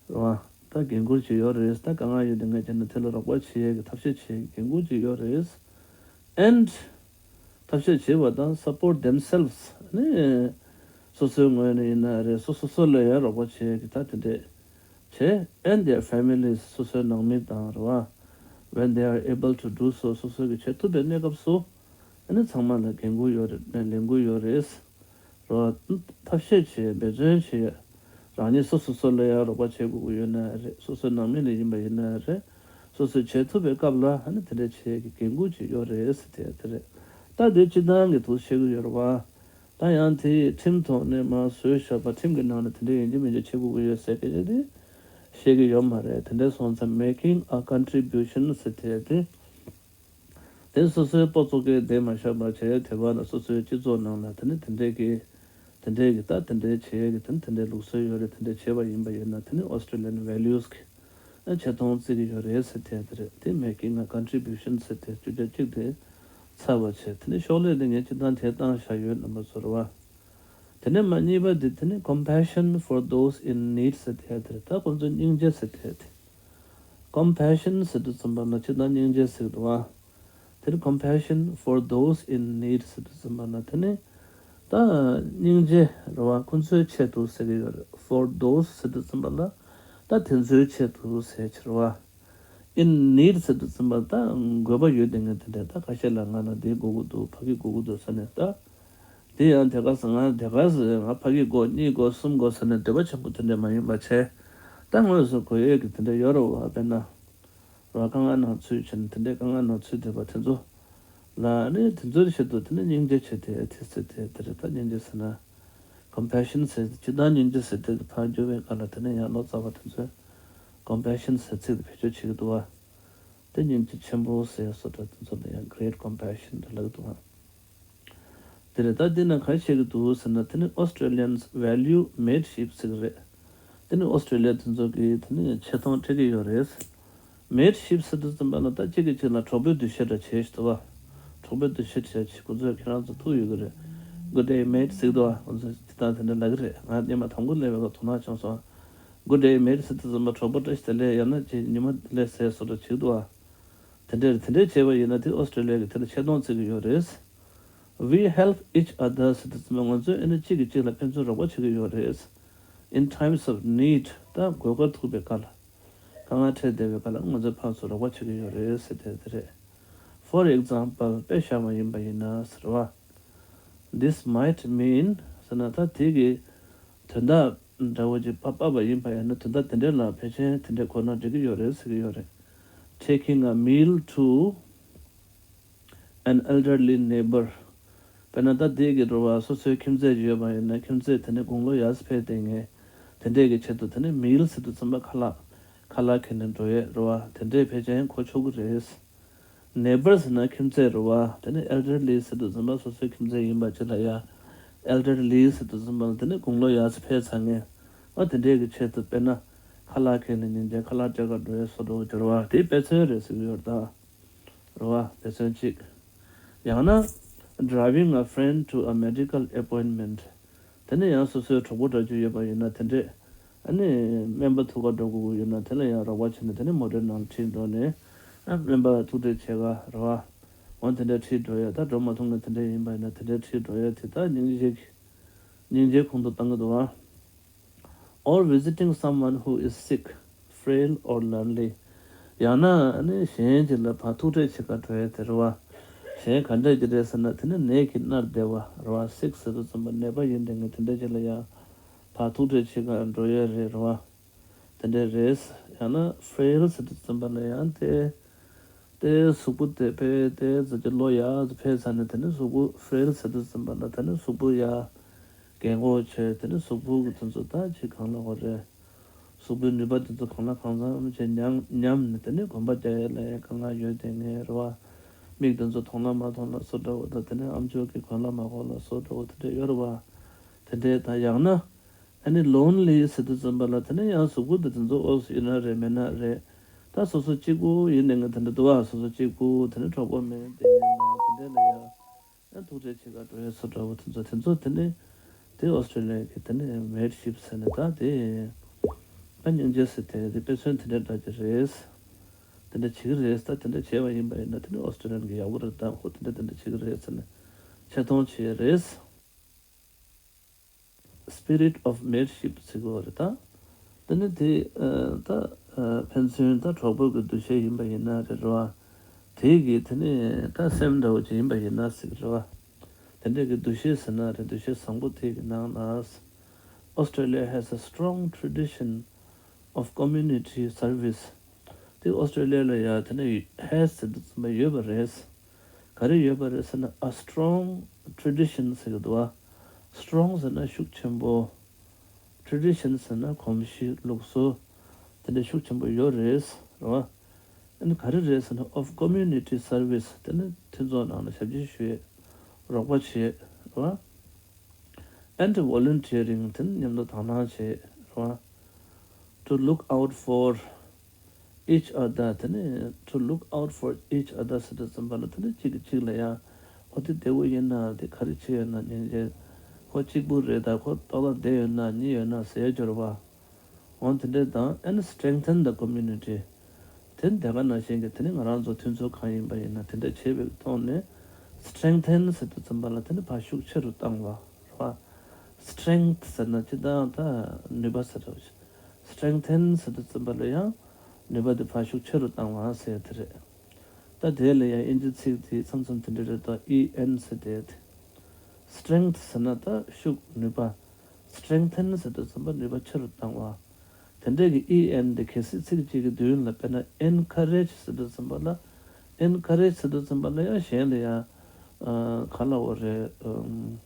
རེད་བ། ད་འགན་ཁུར་ཅིག་ཡོད་རེད། ད་དཀའ་ངལ་ཡོད་དུས་ངས་ཀྱང་ནི་དེ་ལ་རོགས་པ་བྱེད་ཡས་ཀྱི་ཐབས་ཤེས་བྱེད་ཡས་ཀྱི་འགན་ཁུར་ཅིག་ཡོད་རེད། And ཐབས་ཤེས་བྱེད་པ་དང་། support themselves ནི་སོ་སོའི་ངོས་ནས་ཡིན་ན་རེད། སོ་སོ་སོ་ལ་ཡང་རོགས་པ་བྱེད་ཡས་ཀྱི་ད་དེ་འདྲས་བྱེད། And their families སོ་སོའི་ནང་མི་དང་། རེད་བ། When they are able to do so སོ་སོ་གིས་བྱེད་ཐུབ་པའི་གནས་སྐབས་སུ། ཨ་ནི་ཚང་མ་ལ་འགན་ཁུར་ཡོད་རེད། ལས་འགན་ཁུར་ཡོད་རེད། རོགས། ཐབས་ཤེས་བྱེད། འབད་བརྩོན་བྱེད། རང་ཉིད་སོ་སོ་སོ་ལ་ཡང་རོགས་པ་བྱེད་དགོས་ཀྱི་ཡོད་ན་རེད། སོ་སོའི་ནང་མི་ལ་ཡིན་པ་ཡིན་ན་རེད། སོ་སོས་བྱེད་ཐུབ་པའི་སྐབས་ལ་ཨ་ནི་དེ་འདྲ་བྱེད་ཀྱི་འགན་ཁུར་ཅིག་ཡོད་རེད་ཟེར་དེ་དེ་རེད། ད་དེ་སྤྱིར་བཏང་གི་འདུག་བཤད་ཀྱི་ཡོད་རེད་བ། ད་ཡང་དེ་ཁྲིམས་ཐོག་ནས་མར་བཟོས་བཞག་པ། ཁྲིམས་ཀྱི་ནང་ནས་དེ་འདྲ་ཡིན་གཅིག་མིན་གཅིག་བྱེད་དགོས་ཀྱི་ཡོད་ཟེར་སྐད་ཆ་དེ་བཤད་ཀྱི་ཡོད་མ་རེད། དེ་འདྲ་སོང་ཙང་making a contribution ཟེར་དེ་དེ། དེ་སོ་སོའི་སྤོ་ཚོ་གིས་བསྡད་མ་བཞག་པ་བྱས། དེ་བར་ལ་སོ་སོའི་སྤྱི་ཚོགས་ནང་ལ་དེ་ནི་དེ་འདྲས་ཀྱི་དེ་འདྲས་ཀྱི་ད་དེ་འདྲས་བྱེད་ཀྱི་དེ་ནི་དེ་འདྲས་ལུགས་སྲོལ་ཡོད་རེད། དེ་འདྲས་བྱས་པ་ཡིན་པ་ཡིན་ན་དེ་ནི་Australian values གི་ཆེ་མཐོང་བརྩི་གི་ཡོད་རེད་ཟེར་དེ་དེ་རེད། དེ་making a contribution ཟེར་དེ་བརྗོད་བྱ་གཅིག་དེ་ཚར་བ་བྱས། དེ་ནི་ཤོག་ལྷེ་དེ་ངས་སྤྱིར་བཏང་དེ་བཏང་བཞག་ཡོད། རྣམ་པ་ཚོར་བ། དེ་ནས་མ་གཉིས་པ་དེ་དེ་ནི་compassion for those in need ཟེར་དེ་དེ་རེད། ད་ཁོང་ཚོ་སྙིང་རྗེ་ཟེར་དེ་དེ། Compassion ཟེར་དུས་ཙམ་པ་ལ་སྤྱིར་བཏང་སྙིང་རྗེ་ཟེར་གི་འདུག་བ། དེར་compassion for those in need ཟེར་དུས་ཙམ་པ་ལ་དེ་ནི་ད་སྙིང་རྗེ་རེད་བ། ཁོ་ཚོའི་ཆེད་དུ་ཟེར་གི་ཡོད་རེད། For those ཟེར་དུས་ཙམ་པ་ལ་ད་དེ་ཚོའི་ཆེད་དུ་ཟེར་གྱི་རེད་བ། In need ཟེར་དུས་ཙམ་པ་ལ་ད་དགོས་པ་ཡོད་དེ་ངས་དེ་འདྲ། ད་ཁ་ཤས་ལ་ང་ལ་འདི་དགོས་ཀྱི་འདུག་ཕ་གི་དགོས་ཀྱི་འདུག་ཟེར་ནས་ད། དེ་ཡང་དེ་ག་ཟེར། ང་དེ་ག་ཟེར། ང་ཕ་གི་དགོས། གཉིས་དགོས། གསུམ་དགོས་ཟེར་ནས་འདོད་པ་ཆེན་པོ་དེ་འདྲ་མ་ཡིན་པ་བྱས། ད་དངོས་སུ་དགོས་ཡས་ཀྱི་དེ་འདྲ་ཡོད་རེད་བ། དཔེར་ན་ར་དཀའ་ངལ་ནང་ཚུད་བྱས་ནས་དེ་འདྲའི་དཀའ་ངལ་ནང་ཚུད་བསྡད་པ་དེ་ཚོ་ལ་ནི་དེ་ཚོའི་ཆེད་དུ་དེ་ནི་སྙིང་རྗེ་བྱེད་དེ་དེ་ཟེར་དེ་དེ་རེད། ད་སྙིང་རྗེ་ཟེར་ན་ Compassion ཟེར་ཇི་ལྟར་སྙིང་རྗེ་ཟེར་དེ་ཕར་བསྒྱུར་བའི་སྐབས་ལ་དེ་ནས་ཡང་ལོ་ཙཱ་བ་དེ་ཚོས་Compassion ཟེར་ཚིག་དེ་བེད་སྤྱོད་བྱེད་ཀྱི་འདུག་བ། དེ་སྙིང་རྗེ་ཆེན་པོ་ཟེར་སོགས་དེ་ཚོ་ལ་ཡང་Great Compassion དེ་ལབ་ཀྱི་འདུག་བ། དེ་རེད། ད་འདི་ན་ག་རེ་བཤད་ཀྱི་འདུག་ཟེར་ན། དེ་ནི་Australians value mateship ཟེར་གྱི་རེད། དེ་ནི་ཨོ་སི་ཀྲོ་ལི་ཡ་དེ་ཚོ་གི་དེ་ནི་ཆེ་མཐོང་སྤྲད་ཀྱི་ཡོད་རེད། Mateship ཟེར་དུས་ཙམ་པ་ལ་ད་གཅིག་གིས་གཅིག་ལ་གྲོགས་པོའི་འདུ་ཤེས་འདྲ་བྱེད་ཤི་འདུག་བ། གྲོགས་པོའི་འདུ་ཤེས་བྱེད་ཤི། ཁོ་ཚོས་ཁྱེད་རང་ཚོ་ཐུག་ཡོད་ཀྱི་རེད། Good day, mate ཟེར་གྱི་འདུག་བ། ཁོ་ཚོས་དེ་དང་དེ་འདྲ་ལབ་ཀྱི་རེད། ང་སྔོན་མ་དང་པོ་སླེབས་པའི་སྐབས་དོ་སྣང་བྱུང་སོང་། Good day, mate ཟེར་དུས་ཙམ་པ་གྲོགས་པོ་བཀྲ་ཤིས་བདེ་ལེགས། ཡང་ན་ཅིག་ཉི་མ་བདེ་ལེགས་ཟེར་བཟོ་འདྲ་བྱེད་ཀྱི་འདུག་བ། དེ་འདྲ་དེ་འདྲ་བྱས་པ་ཡིན་ན་དེ་ཨོ་སི་ཀྲོ་ལི་ཡ་གི་དེ་ལ་ཆེ་མཐོང་བརྩི་གི་ཡོད་རེད། We help each other ཟེར་དུས་ཙམ་པ་ང་ཚོས་ཨ་ནི་གཅིག་གིས་གཅིག་ལ་ཕན་ཚུན་རོགས་པ་བྱེད་ཀྱི་ཡོད་རེད། In times of need ད་དགོས་མཁོ་ཐུག་པའི་སྐབས་ལ། དཀའ་ངལ་འཕྲད་བསྡད་པའི་སྐབས་ལ་ང་ཚོས་ཕར་ཚུར་རོགས་པ་བྱེད་ཀྱི་ཡོད་རེད་ཟེར་དེ་དེ་རེད། For example དཔེ་བཞག་པ་ཡིན་པ་ཡིན་ན་ཟེར་བ། This might mean ཟེར་ན་ད་དེ་གི་དོན་དག་འདྲ་བོ་ཅིག་ཕབ་པ་ཡིན་པ་ཡིན་ན་དོན་དག་དེ་འདྲ་ལ་ཕལ་ཆེར་དེ་འདྲ་གོ་ན་འགྲིག་གི་ཡོད་རེད་ཟེར་གྱི་ཡོད་རེད། Taking a meal to an elderly neighbor དཔེར་ན་ད་དེ་གི་རོ་བ་སོ་སོའི་ཁྱིམ་མཚེས་ཡོད་པ་ཡིན་ན་ཁྱིམ་མཚེས་དེ་ནི་དགུང་ལོ་ཡར་ཕེབས་བསྡད་མཁན་དེ་འདྲས་ཀྱི་ཆེད་དུ་དེ་ནི་meal ཟེར་དུས་ཙམ་པ་ཁ་ལག་ཁ་ལག་ཁྱེར་ནས་འགྲོ་ཡས་རོ་བ་དེ་འདྲས་ཕལ་ཆེར་གོ་ཆོག་གི་རེད། Neighbor ཟེར་ན་ཁྱིམ་མཚེས་རོ་བ། དེ་ནི་elderly ཟེར་དུས་ཙམ་པ་སོ་སོའི་ཁྱིམ་མཚེས་ཡིན་པ་ཅིག་ལ་ཡ། Elderly ཟེར་དུས་ཙམ་པ་ལ་དེ་ནི་དགུང་ལོ་ཡར་ཕེབས་ཚར་མཁན། ཨ་དེ་འདྲས་ཀྱི་ཆེད་དུ་དཔེར་ན་ཁ་ལག་ཁྱེར་ནས་ཉིན་རྒྱབ་ཁ་ལག་སྤྲད་ག་འགྲོ་ཡས་བཟོ་འདྲ་བོ་ཅིག་རོ་བ། དེ་དཔེ་མཚོན་རེད་ཟེར་གྱི་ཡོད་རེད་ད། རེད་བ། དེ་ཚོན་གཅིག་ཡང་ན། Driving a friend to a medical appointment དེ་ནས་ཡང་སོ་སོའི་གྲོགས་པོ་འདྲ་ཅིག་ཡོད་པ་ཡིན་ན་དེ་འདྲས། ཨ་ནི་སྨན་པ་ཐུག་ག་འགྲོ་དགོས་ཀྱི་ཡོད་ན་དེ་ལ་ཡང་རོགས་པ་བྱས་ནས་དེ་ནས་མོ་ཊའི་ནང་ཁྲིད་འགྲོ་ནས། ཨ་སྨན་པ་ཐུག་འཕྲད་བྱེད་ག་རེད་བ། འོ་དེ་འདྲས་ཁྲིད་འགྲོ་ཡས། ད་འགྲོ་མ་ཐུབ་ན་དེ་འདྲས་ཡིན་པ་ཡིན་ན་དེ་འདྲས་ཁྲིད་འགྲོ་ཡས་དེ་ད་སྙིང་རྗེ་གི་སྙིང་རྗེ་ཁོང་དུ་བཏང་གི་འདུག་བ། Or visiting someone who is sick, frail or lonely ཡང་ན་ནི་གཞན་ཅིག་ལ་ཕར་ཐུག་འཕྲད་བྱེད་ག་འགྲོ་ཡས་དེ་རེད་བ། གཞན་ག་འདྲས་ཅིག་རེད་ཟེར་ན་དེ་ནི་ནད་ཀྱིས་མནར་བསྡད་པ་རེད་བ། Sick ཟེར་དུས་ཙམ་པ་ནད་པ་ཡིན་བསྡད་མཁན་དེ་འདྲས་ཅིག་ལ་ཡང་ཕར་ཐུག་འཕྲད་བྱེད་ག་འགྲོ་ཡས་རེད་རེད་བ། དེ་འདྲས་རེད། ཡང་ན་frail ཟེར་དུས་ཙམ་པ་ལ་ཡང་དེ། དེ་གཟུགས་པོ་དེ་ཕེ་དེ་ཟ་གི་ལོ་ཡ་ཕེ་ས་ནས་དེ་ནི་གཟུགས་པོ་frail ཟེར་དུས་ཙམ་པ་ལ་དེ་ནི་གཟུགས་པོ་ཡ་རྒན་གོག་ཆེ། དེ་ནི་གཟུགས་པོ་གི་དེ་ཚོ་ད་ཅིག་གང་ལ་འོ་རེད། གཟུགས་པོའི་ནུས་པ་དེ་ཚོ་གང་ལ་གང་འཚམ་ཅིག་ཉམས་ཉམས་ནས་དེ་ནི་གོམ་པ་རྒྱག་ཡས་ལ་ཡ་དཀའ་ངལ་ཡོད་དེ་ངས་རེད་བ། མིག་དེ་ཚོ་མཐོང་ལ་མ་མཐོང་ལ་སོ་འདྲ་བོ་དང་དེ་ནི་ཨམ་ཅོག་གི་གོན་ལ་མ་གོན་ལ་སོ་འདྲ་བོ་དེ་འདྲ་ཡོད་རེད་བ། དེ་འདྲས་ད་ཡང་ན། ཨ་ནི་lonely ཟེར་དུས་ཙམ་པ་ལ་དེ་ནི་ཡང་གཟུགས་པོ་དེ་དེ་ཚོ་ཨོ་ཡིན་ན་རེད་མེད་ན་རེད། ད་སོ་སོ་གཅིག་པུ་ཡིན་ནས་ང་དེ་འདྲ་འདུག་ཨ། སོ་སོ་གཅིག་པུ་དེ་ནི་གྲོགས་པོ་མེད་དེ་ཡིན་ན་དེ་འདྲས་ལ་ཡང་ཡང་ཐུག་འཕྲད་བྱེད་ག་འགྲོ་ཡས་སོ་འདྲ་བོ་དེ་ཚོ་དེ་ཚོ་དེ་ནི་དེ་ཨོ་སི་ཀྲོ་ལི་ཡ་གི་དེ་ནི་mateship ཟེར་ནས་ད་དེ་ད་སྙིང་རྗེ་ཟེར་དེ་དེ་དཔེ་མཚོན་དེ་འདྲས་འདྲ་གི་རེད། དེ་འདྲ་བྱེད་ཀྱི་རེད། ད་དེ་འདྲ་བྱས་པ་ཡིན་པ་ཡིན་ན་དེ་ནི་ཨོ་སི་ཀྲོ་ལི་ཡ་གི་ཡག་པོ་རེད། ད་ཁོ་དེ་འདྲ་དེ་འདྲ་བྱེད་ཀྱི་རེད་ཟེར་ནས་ཆེ་མཐོང་བྱེད་ཀྱི་རེད། Spirit of mateship ཟེར་གྱི་ཡོད་རེད་ད། དེ་ནི་དེ་ཨ་ད་ཨ་ཕན་ཚུན་ད་གྲོགས་པོ་གི་འདུ་ཤེས་ཡིན་པ་ཡིན་ན་རེད་རོ། དེ་གི་དེ་ནི་ད་སེམས་འདྲ་བོ་ཅིག་ཡིན་པ་ཡིན་ན་ཟེར་གྱི་རེད་བ། དེ་འདྲ་གི་འདུ་ཤེས་ཟེར་ན་རེད། འདུ་ཤེས་བཟང་པོ་དེ་གི་ནང་ན། Australia has a strong tradition of community service དེ་ཨོ་སི་ཀྲོ་ལི་ཡ་ལ་ཡ་དེ་ནི་ཧེ་ཟེར་དུས་ཙམ་པ་ཡོད་པ་རེད། ག་རེ་ཡོད་པ་རེད་ཟེར་ན། A strong tradition ཟེར་གི་འདུག་བ། Strong ཟེར་ན་ཤུགས་ཆེན་པོ། Tradition ཟེར་ན་གོམས་གཤིས་ལུགས་སྲོལ། དེ་འདྲ་ཤུགས་ཆེན་པོ་ཡོད་རེད་རེད་བ། ཨ་ནི་ག་རེ་རེད་ཟེར་ན། Of community service དེ་ནི་མཐུན་ཚོགས་ནང་ལ་ཞབས་ཕྱི་ཞུ་ཡས། རོགས་པ་བྱེད་རེད་བ། And volunteering དེ་ནི་མཉམ་དུ་དོ་སྣང་བྱེད་རེད་བ། To look out for each other དེ་ནི། To look out for each other ཟེར་དུས་ཙམ་པ་ལ་དེ་ནི་གཅིག་གིས་གཅིག་ལ་ཡང་ཁོ་དེ་བདེ་པོ་ཡིན་ན། དེ་ག་རེ་བྱེད་ཡོད་ན། སྙིང་རྗེ། ཁོ་གཅིག་པུ་རེད་ད། ཁོ་ལྟོགས་ལ་བསྡད་ཡོད་ན་གཉིད་ཡོད་ན་ཟེར་ཡ་ཅིག་རེད་བ། འོ་དེ་འདྲས་དང་། And strengthen the community དེ་དེ་ག་ནང་བཞིན་གྱི་དེ་ནི་ང་རང་ཚོ་མཐུན་ཚོགས་གང་ཡིན་པ་ཡིན་ན་དེ་འདྲ་བྱེད་པའི་ཐོག་ནས། Strengthen ཟེར་དུས་ཙམ་པ་ལ་དེ་ནི་ཕར་ཤུགས་ཆེ་རུ་བཏང་བ་རེད་བ། Strength ཟེར་ན་སྤྱིར་བཏང་ད་ནུས་པ་ཟེར་རོ། Strengthen ཟེར་དུས་ཙམ་པ་ལ་ཡང་ནུས་པ་དེ་ཕར་ཤུགས་ཆེ་རུ་བཏང་བ་ཟེར་དེ་རེད། ད་དེ་ལ་ཡང་དབྱིན་ཇི་ཚིག་དེ་མཚམས་མཚམས་དེ་འདྲ་རེད་དོ། ཨི་ཨེན་ཟེར་དེ། Strength ཟེར་ན་ད་ཤུགས་ནུས་པ། Strengthen ཟེར་དུས་ཙམ་པ་ནུས་པ་ཆེ་རུ་བཏང་བ། དེ་འདྲས་ཀྱི་ཨི་ཨེན་དེ་གལ་སྲིད་ཚིག་གཅིག་གི་མདུན་ལ་དཔེར་ན་encourage ཟེར་དུས་ཙམ་པ་ལ། Encourage ཟེར་དུས་ཙམ་པ་ལ་ཡང་གཞན་ལ་ཡང་ཨ་ག་ལབ་དགོས་རེད། ཨམ།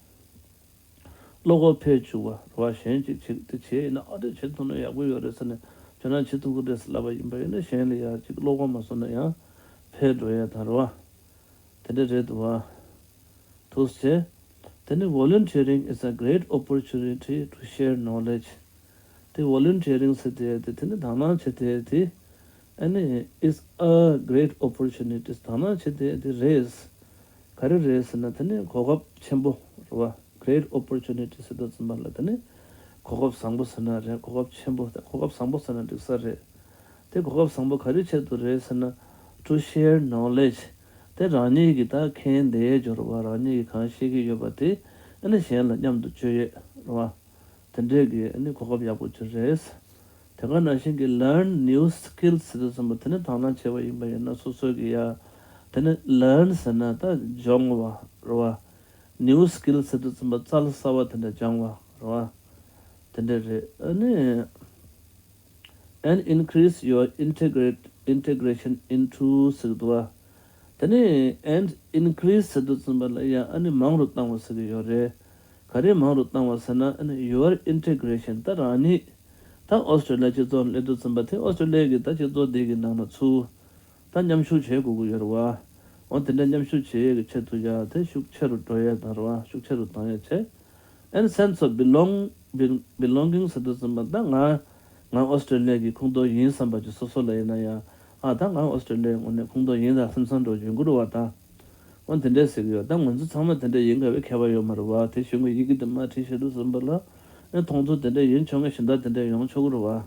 བློ་ཁོག་འཕེལ་བཅུག་པ་རེད་བ། གཞན་ཅིག་ཅིག་དེ་བྱས་ཡིན་ན། ཨ་དེ་བྱེད་ཐུབ་ན་ཡག་པོ་ཡོད་རེད་ཟེར་ནས་ཁྱོད་རང་བྱེད་ཐུབ་ཀྱི་རེད་ཟེར་ལབ་པ་ཡིན་པ་ཡིན་ན། གཞན་ལ་ཡ་ཅིག་བློ་ཁོག་མ་བཟོ་ན་ཡང་འཕེལ་འགྲོ་ཡ་དང་། རེད་བ། དེ་འདྲ་རེད་འདུག་བ། ཐུགས་རྗེ་ཆེ། དེ་ནི་volunteering is a great opportunity to share knowledge. དེ་volunteering ཟེར་དེ་དེ་དེ་ནི་དང་བླངས་བྱེད་དེ་དེ། ཨ་ནི་is a great opportunity. དང་བླངས་བྱེད་དེ་དེ་རེད། ག་རེ་རེད་ཟེར་ན། དེ་ནི་གོ་སྐབས་ཆེན་པོ་རེད་བ། Great opportunity ཟེར་དུས་ཙམ་པ་ལ་དེ་ནི་གོ་སྐབས་བཟང་པོ་ཟེར་ན་རེད། གོ་སྐབས་ཆེན་པོ། གོ་སྐབས་བཟང་པོ་ཟེར་ན་འགྲིག་ས་རེད། དེ་གོ་སྐབས་བཟང་པོ་ག་རེ་ཆེད་དུ་རེད་ཟེར་ན། To share knowledge. དེ་རང་ཉིད་ཀྱི་ད་མཁྱེན་བདེ་སྦྱོར་བ། རང་ཉིད་ཀྱི་གང་ཤེས་ཀྱི་ཡོད་པ་དེ་ཨ་ནི་གཞན་ལ་མཉམ་དུ་སྤྱོད་ཡས་རེད་བ། དེ་འདྲས་ཀྱི་ཨ་ནི་གོ་སྐབས་ཡག་པོ་ཅིག་རེད། དེ་ག་ནང་བཞིན་གྱི་learn new skills ཟེར་དུས་ཙམ་པ་དེ་ནི་དང་བླངས་བྱས་པ་ཡིན་པ་ཡིན་ན་སོ་སོ་གི་ཡ། དེ་ནི་learn ཟེར་ན་ད་སྦྱོང་བ་རེད་བ། New skills ཟེར་དུས་ཙམ་པ་རྩལ་གསར་བ་དེ་འདྲ་སྦྱང་བ་རེད་བ། དེ་འདྲ་རེད། ཨ་ནི་and increase your integrate integration into ཟེར་གི་འདུག་བ། དེ་ནས་and increase ཟེར་དུས་ཙམ་པ་ལ་ཡང་ཨ་ནི་མང་རུ་བཏང་བ་ཟེར་གི་ཡོད་རེད། ག་རེ་མང་རུ་བཏང་བ་ཟེར་ན། ཨ་ནི་your integration ད་རང་ཉིད་ད་ཨོ་སི་ཀྲི་ལི་ཡ་སྤྱི་ཚོགས་སླེབས་དུས་ཙམ་པ་དེ་ཨོ་སི་ཀྲི་ལི་ཡ་གི་ད་སྤྱི་ཚོགས་འདི་གི་ནང་ལ་ཚུར་ད་མཉམ་ཞུགས་བྱེད་དགོས་ཀྱི་ཡོད་རེད་བ། འོ་དེ་འདྲ་མཉམ་ཞུགས་བྱེད་ཡས་ཀྱི་ཆེད་དུ་ཡང་དེ་ཤུགས་ཆེ་རུ་འགྲོ་ཡས་དང་རེད་བ། ཤུགས་ཆེ་རུ་བཏང་ཡས་བྱས། And sense of belong belonging ཟེར་དུས་ཙམ་པ་ད་ང་ང་ཨོ་སི་ཀྲི་ལི་ཡ་གི་ཁོངས་གཏོགས་ཡིན་བསམ་པ་ཅིག་སོ་སོ་ལ་ཡིན་ན་ཡང་། ཨ་ད་ང་ཨོ་སི་ཀྲི་ལི་ཡའི་ངོས་ནས་ཁོངས་གཏོགས་ཡིན་ད་བསམ་བསམ་འདྲ་ཡོང་གི་རེད་བ་ད། འོ་དེ་འདྲས་ཟེར་གི་ཡོད། ད་ང་ཚོ་ཚང་མ་དེ་འདྲས་ཡིན་དགོས་པའི་ཁྱད་པར་ཡོད་མ་རེད་བ། དེ་གཞུང་གི་ཡི་གེ་དེ་མར་བྲིས་བཞག་དུས་ཙམ་པ་ལ་ཨེ་མཐོང་ཚུལ་དེ་འདྲས་ཡིན་ཆོག་མཁན་གཞན་དག་དེ་འདྲས་ཡོང་ཆོག་གི་རེད་བ།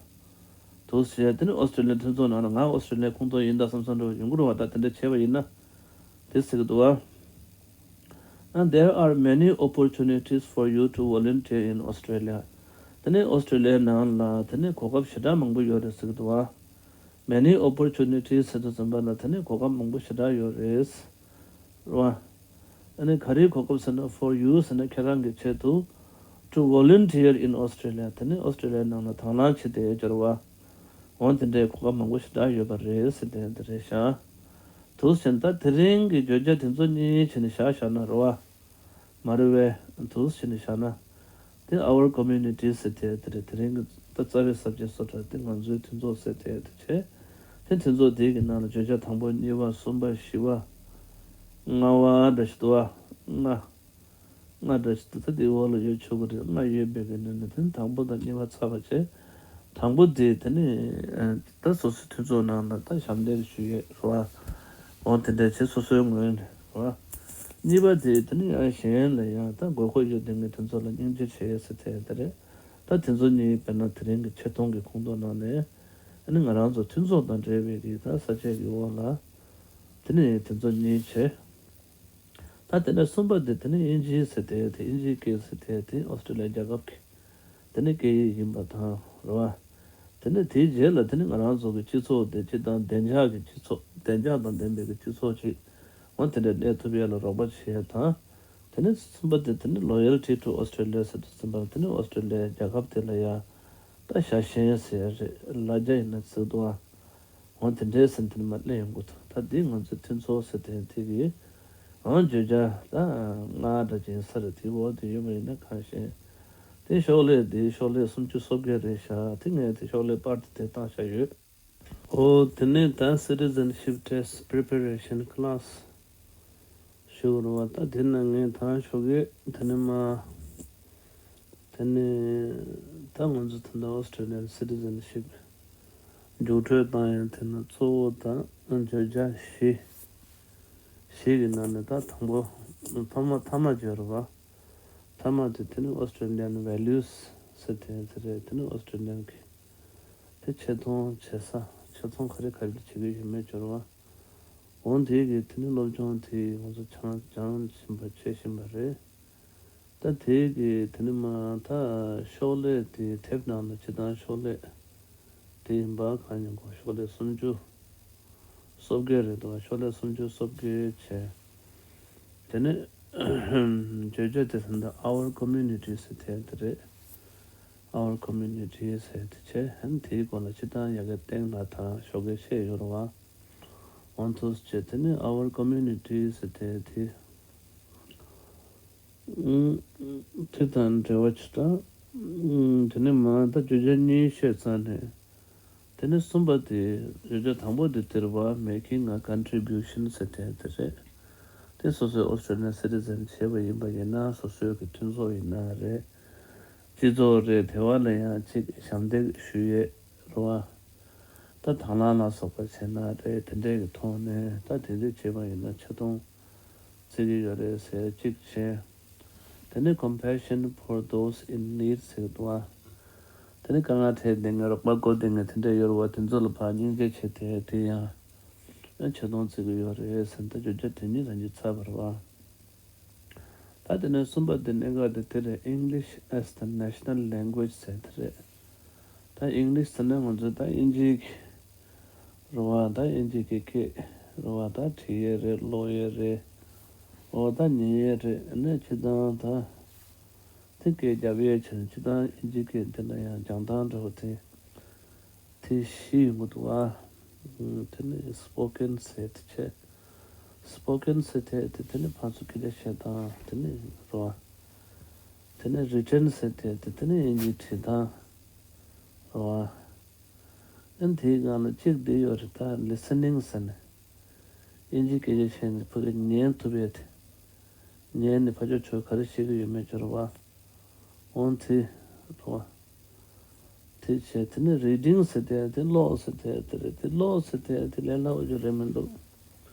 དུ་ཟེར་དེ་ནི་ཨོ་སི་ཀྲི་ལི་ཡ་མཐུན་ཚོགས་ནང་ལ་ང་ཨོ་སི་ཀྲི་ལི་ཡའི་ཁོངས་གཏོགས་ཡིན་ད་བསམ་བསམ་འདྲ་ཡོང་གི་རེད་བ། ད་དེ་འདྲས་བྱས་པ་ཡིན་ན། དེ་ཟེར་གི་འདུག་བ། And there are many opportunities for you to volunteer in Australia. དེ་ནི་ཨོ་སི་ཀྲི་ལི་ཡའི་ནང་ལ་དེ་ནི་གོ་སྐབས་ཞེ་དྲག་མང་པོ་ཡོད་རེད་ཟེར་གི་འདུག་བ། Many opportunities ཟེར་དུས་ཙམ་པ་ལ་དེ་ནི་གོ་སྐབས་མང་པོ་ཞེ་དྲག་ཡོད་རེད། རེད་བ། ཨ་ནི་ག་རེའི་གོ་སྐབས་ཟེར་ན། for you ཟེར་ན་ཁྱེད་རང་གི་ཆེད་དུ། To volunteer in Australia དེ་ནི་ཨོ་སི་ཀྲི་ལི་ཡ་དེ་ནི་དང་བླངས་བྱེད་དེ་སྦྱོར་བ། འོ་དེ་འདྲའི་གོ་སྐབས་མང་པོ་ཞེ་དྲག་ཡོད་པ་རེད་ཟེར་དེ་འདི་རེད་ཤག་དུ་ཟེར་ན་ད་དེ་རིང་གི་བརྗོད་བྱ་དེ་ཚོ་གཉིས་བྱས་ནས་བཞག་བཞག་ན་རེད་བ། མ་རེད་བས། དུ་ཟེར་ནས་བཞག་ན། དེ་our community ཟེར་དེ་དེ་རེད། དེ་རིང་གི་ད་རྩ་བའི་ས་བཅད་སོ་ཊར་དེ་ང་ཚོའི་མཐུན་ཚོགས་ཟེར་དེ་དེ་བྱས། དེ་མཐུན་ཚོགས་དེ་གི་ནང་ལ་བརྗོད་བྱ་དང་པོ་གཉིས་པ་གསུམ་པ་བཞི་པ་ལྔ་པ་འདྲ་ཞིག་འདུག་བ། ལྔ། ལྔ་འདྲ་ཞིག་འདུག་ད་དེའི་འོག་ལ་ཡོད་ཆོག་གི་རེད། ལྔ་ཡོད་པའི་གི་ནང་ནས་དེ་ནི་དང་པོ་དང་གཉིས་པ་ཚར་བ་བྱས། དང་པོ་དེ་དེ་ནི་ད་སོ་སོའི་མཐུན་ཚོགས་ནང་ལ་ད་ཞབས་འདེགས་ཞུ་ཡས་རེད་བ། འོ་དེ་འདྲ་བྱས་སོ་སོའི་ངོས་ནས་རེད་བ། གཉིས་པ་དེ་དེ་ནི་ཡང་གཞན་ལ་ཡང་ད་དགོས་མཁོ་ཡོད་དེ་ངའི་མཐུན་ཚོགས་ལ་སྙིང་རྗེ་ཆེ་ཟེར་དེ་དེ་རེད། ད་དེ་ཚོ་གཉིས་དཔེར་ན་དེ་རིང་གི་ཆེ་མཐོང་གི་ཁོངས་གཏོགས་ནང་ནས་ཨ་ནི་ང་རང་ཚོ་མཐུན་ཚོགས་དང་འབྲེལ་བའི་གི་ད་ས་བཅད་ཀྱི་འོག་ལ་དེ་ནི་དེ་ཚོ་གཉིས་བྱས། ད་དེ་ནས་གསུམ་པ་དེ་དེ་ནི་དབྱིན་ཇི་ཟེར་དེ་དེ་དབྱིན་ཇིའི་སྐད་ཟེར་དེ་དེ་ཨོ་སི་ཀྲི་ལི་ཡ་རྒྱལ་ཁབ་ཀྱི་དེ་ནི་སྐད་ཡིག་ཡིན་པ་དང་རེད་བ། དེ་ནི་དེའི་རྗེས་ལ་དེ་ནི་ང་རང་ཚོ་གི་སྤྱི་ཚོགས་དེ་སྤྱི་དང་བདེ་འཇགས་ཀྱི་སྤྱི་ཚོགས། བདེ་འཇགས་དང་ལྡན་པའི་གི་སྤྱི་ཚོགས་ཅིག་འོ་དེ་འདྲ་གནས་ཐུབ་ཡས་ལ་རོགས་པ་བྱེད་ཡས་དང་། དེ་ནི་གསུམ་པ་དེ་དེ་ནི་Loyalty to Australia ཟེར་དུས་ཙམ་པ་དེ་ནི་ཨོ་སི་ཀྲི་ལི་ཡ་རྒྱལ་ཁབ་དེ་ལ་ཡ་ད་ཤ་ཞེན་ཟེར་ཡས་རེད། ལ་རྒྱ་ཡིན་ན་ཟེར་འདུག་ཨ། འོ་དེ་འདྲའི་སེམས་དེ་ནི་མར་སླེབས་ཡོང་གི་འདུག་ད་འདི་ང་ཚོའི་མཐུན་ཚོགས་ཟེར་དེ་དེ་གི་འོ་བརྗོད་བྱ་ད་ལྔ་འདྲ་ཅིག་ཡིན་ས་རེད། དེའི་འོག་དེ་ཡོད་པ་ཡིན་ན་གང་ཤེས། དེ་ཤོག་ལྷེ་དེ་ཤོག་ལྷེ་སུམ་ཅུ་སོ་བརྒྱད་རེད་ཤག་དེ་ངས་དེ་ཤོག་ལྷེ་པར་དེ་དེ་བཏང་བཞག་ཡོད། འོ་དེ་ནས་ད་Citizenship Test Preparation Class ཞུ་དགོས་རེད་བ། ད་དེ་ན་ངས་ད་ཞོགས་ཀས་དེ་ནས་མ། དེ་ནས་ད་ང་ཚོ་ད་ལྟ་Australian citizenship རྒྱུགས་སྤྲོད་བཏང་ཡས་དེ་ན་གཙོ་བོ་ད་བརྗོད་བྱ་བཞི། བཞི་གི་ནང་ནས་ད་དང་པོ་མཐའ་མ་མཐའ་མ་བརྗོད་རེད་བ། མཐའ་མ་དེ་དེ་ནི་Australian values ཟེར་དེ་དེ་རེད། དེ་ནི་Australian གི་དེ་ཆེ་མཐོང་བྱེད་ས། ཆེ་མཐོང་ག་རེ་ག་རེ་བྱེད་ཀྱི་ཡོད་མེད་སྦྱོར་བ། འོ་དེ་གི་དེ་ནི་སློབ་སྦྱོང་དེ་ང་ཚོ་སྦྱང་སྦྱང་བཞིན་པ་བྱེད་བཞིན་པ་རེད། ད་དེ་གི་དེ་ནི་མ་ད་ཤོག་ལྷེ་དེ་དེབ་ནང་ལ་སྤྱི་བཏང་ཤོག་ལྷེ་དེ་ཡིན་པ་གང་ཡིན་གོ་ཤོག་ལྷེ་སུམ་ཅུ་སོ་བརྒྱད་རེད་འདུག་ཤོག་ལྷེ་སུམ་ཅུ་སོ་བརྒྱད་བྱས། དེ་ནས་བརྗོད་བྱ་དེ་ད་ལྟ་our community ཟེར་དེ་དེ་རེད། Our community ཟེར་དེ་བྱས། ཨ་ནི་དེའི་སྐོར་ལ་སྤྱི་བཏང་ཡ་གི་སྟེང་ལ་ད་ཞོགས་ཀས་བཤད་ཡོད་རེད་བ། འོ་དེ་བྱས་དེ་ནས་our community ཟེར་དེ་དེ། དེ་དང་འབྲེལ་བ་བྱེད་དང་། དེ་ནས་མ་ད་བརྗོད་བྱ་གཉིས་བཤད་ཚར་ནས། དེ་ནས་གསུམ་པ་དེ་བརྗོད་བྱ་དང་པོ་དེ་དེར་བ། Making a contribution ཟེར་དེ་དེ་རེད། དེ་སོ་སོའི་Australian citizen བྱས་པ་ཡིན་པ་ཡིན་ན། སོ་སོའི་གི་མཐུན་ཚོགས་ཡིན་ན་རེད། སྤྱི་ཚོགས་རེད། དེ་བ་ལ་ཡང་ཅིག་ཞབས་འདེགས་ཞུ་ཡས་རེད་བ། ད་དང་བླངས་ལ་སོགས་པ་བྱས་ན་རེད། དེ་འདྲའི་གི་ཐོག་ནས་ད་དེ་འདྲ་བྱས་པ་ཡིན་ན་ཆེ་མཐོང་བརྩི་གི་ཡོད་རེད་ཟེར་གཅིག་བྱས། དེ་ནས་compassion for those in need ཟེར་གི་འདུག་བ། དེ་ནས་དཀའ་ངལ་འཕྲད་བསྡད་མཁན། རོགས་པ་དགོས་བསྡད་མཁན་དེ་འདྲ་ཡོད་རེད་བ། དེ་ཚོ་ལ་ཕར་སྙིང་རྗེ་བྱེད་དེ། དེ་ཡང་ཆེ་མཐོང་བརྩི་གི་ཡོད་རེད་ཟེར། ད་བརྗོད་བྱ་དེ་གཉིས་རང་གི་ཚར་བ་རེད་བ། ད་དེ་ནས་གསུམ་པ་དེ་གནད་འགག་དེ་དེ་རེད། English as the national language ཟེར་དེ་རེད། ད་ཨིང་ལིཤ་ཟེར་ན་ང་ཚོ་ད་དབྱིན་ཇིའི་གི་རེད་བ། ད་དབྱིན་ཇིའི་གི་སྐད་རེད་བ། ད་བྲིས་ཡས་རེད། ཀློག་ཡས་རེད། འོ་ད་ཉན་ཡས་རེད། ནས་སྤྱིར་བཏང་ད་དེ་སྐད་རྒྱབ་ཡས་བྱས་ན། སྤྱིར་བཏང་དབྱིན་ཇིའི་སྐད་འདི་ལ་ཡང་སྦྱང་སྟངས་འདྲ་བོ་དེ་དེ་བཞི་ཡོང་གི་འདུག་བ། དེ་ནས་spoken ཟེར་དེ་བྱས། spoken ཟེར་དེ་དེ་དེ་ནས་ཕར་ཚུར་སྐད་ཆ་བཤད་སྟངས་དེ་ནས་རེད་བ། དེ་ནས་written ཟེར་དེ་དེ་དེ་ནས་དབྱིན་ཇིའི་བྲིས་སྟངས་རེད་བ། ཨན་དེའི་སྒང་ལ་གཅིག་འདི་ཡོད་རེད། ད་listening ཟེར་ནས། དབྱིན་ཇིའི་སྐད་ཆ་བཤད་ནས་ཕ་གི་ཉན་ཐུབ་ཡས་དེ། ཉན་ནས་ཕ་ཕྱོགས་ཆོས་ག་རེ་བཤད་ཀྱི་ཡོད་མེད་ཅོ་རེད་བ། འོང་དེ་རེད་བ། དེ་བྱས་དེ་ནས་reading ཟེར་དེ་དེ་ཀློག་ཟེར་དེ་དེ་རེད། དེ་ཀློག་ཟེར་དེ་དེ་ལས་སླ་བོ་ཅིག་རེད་མི་འདུག་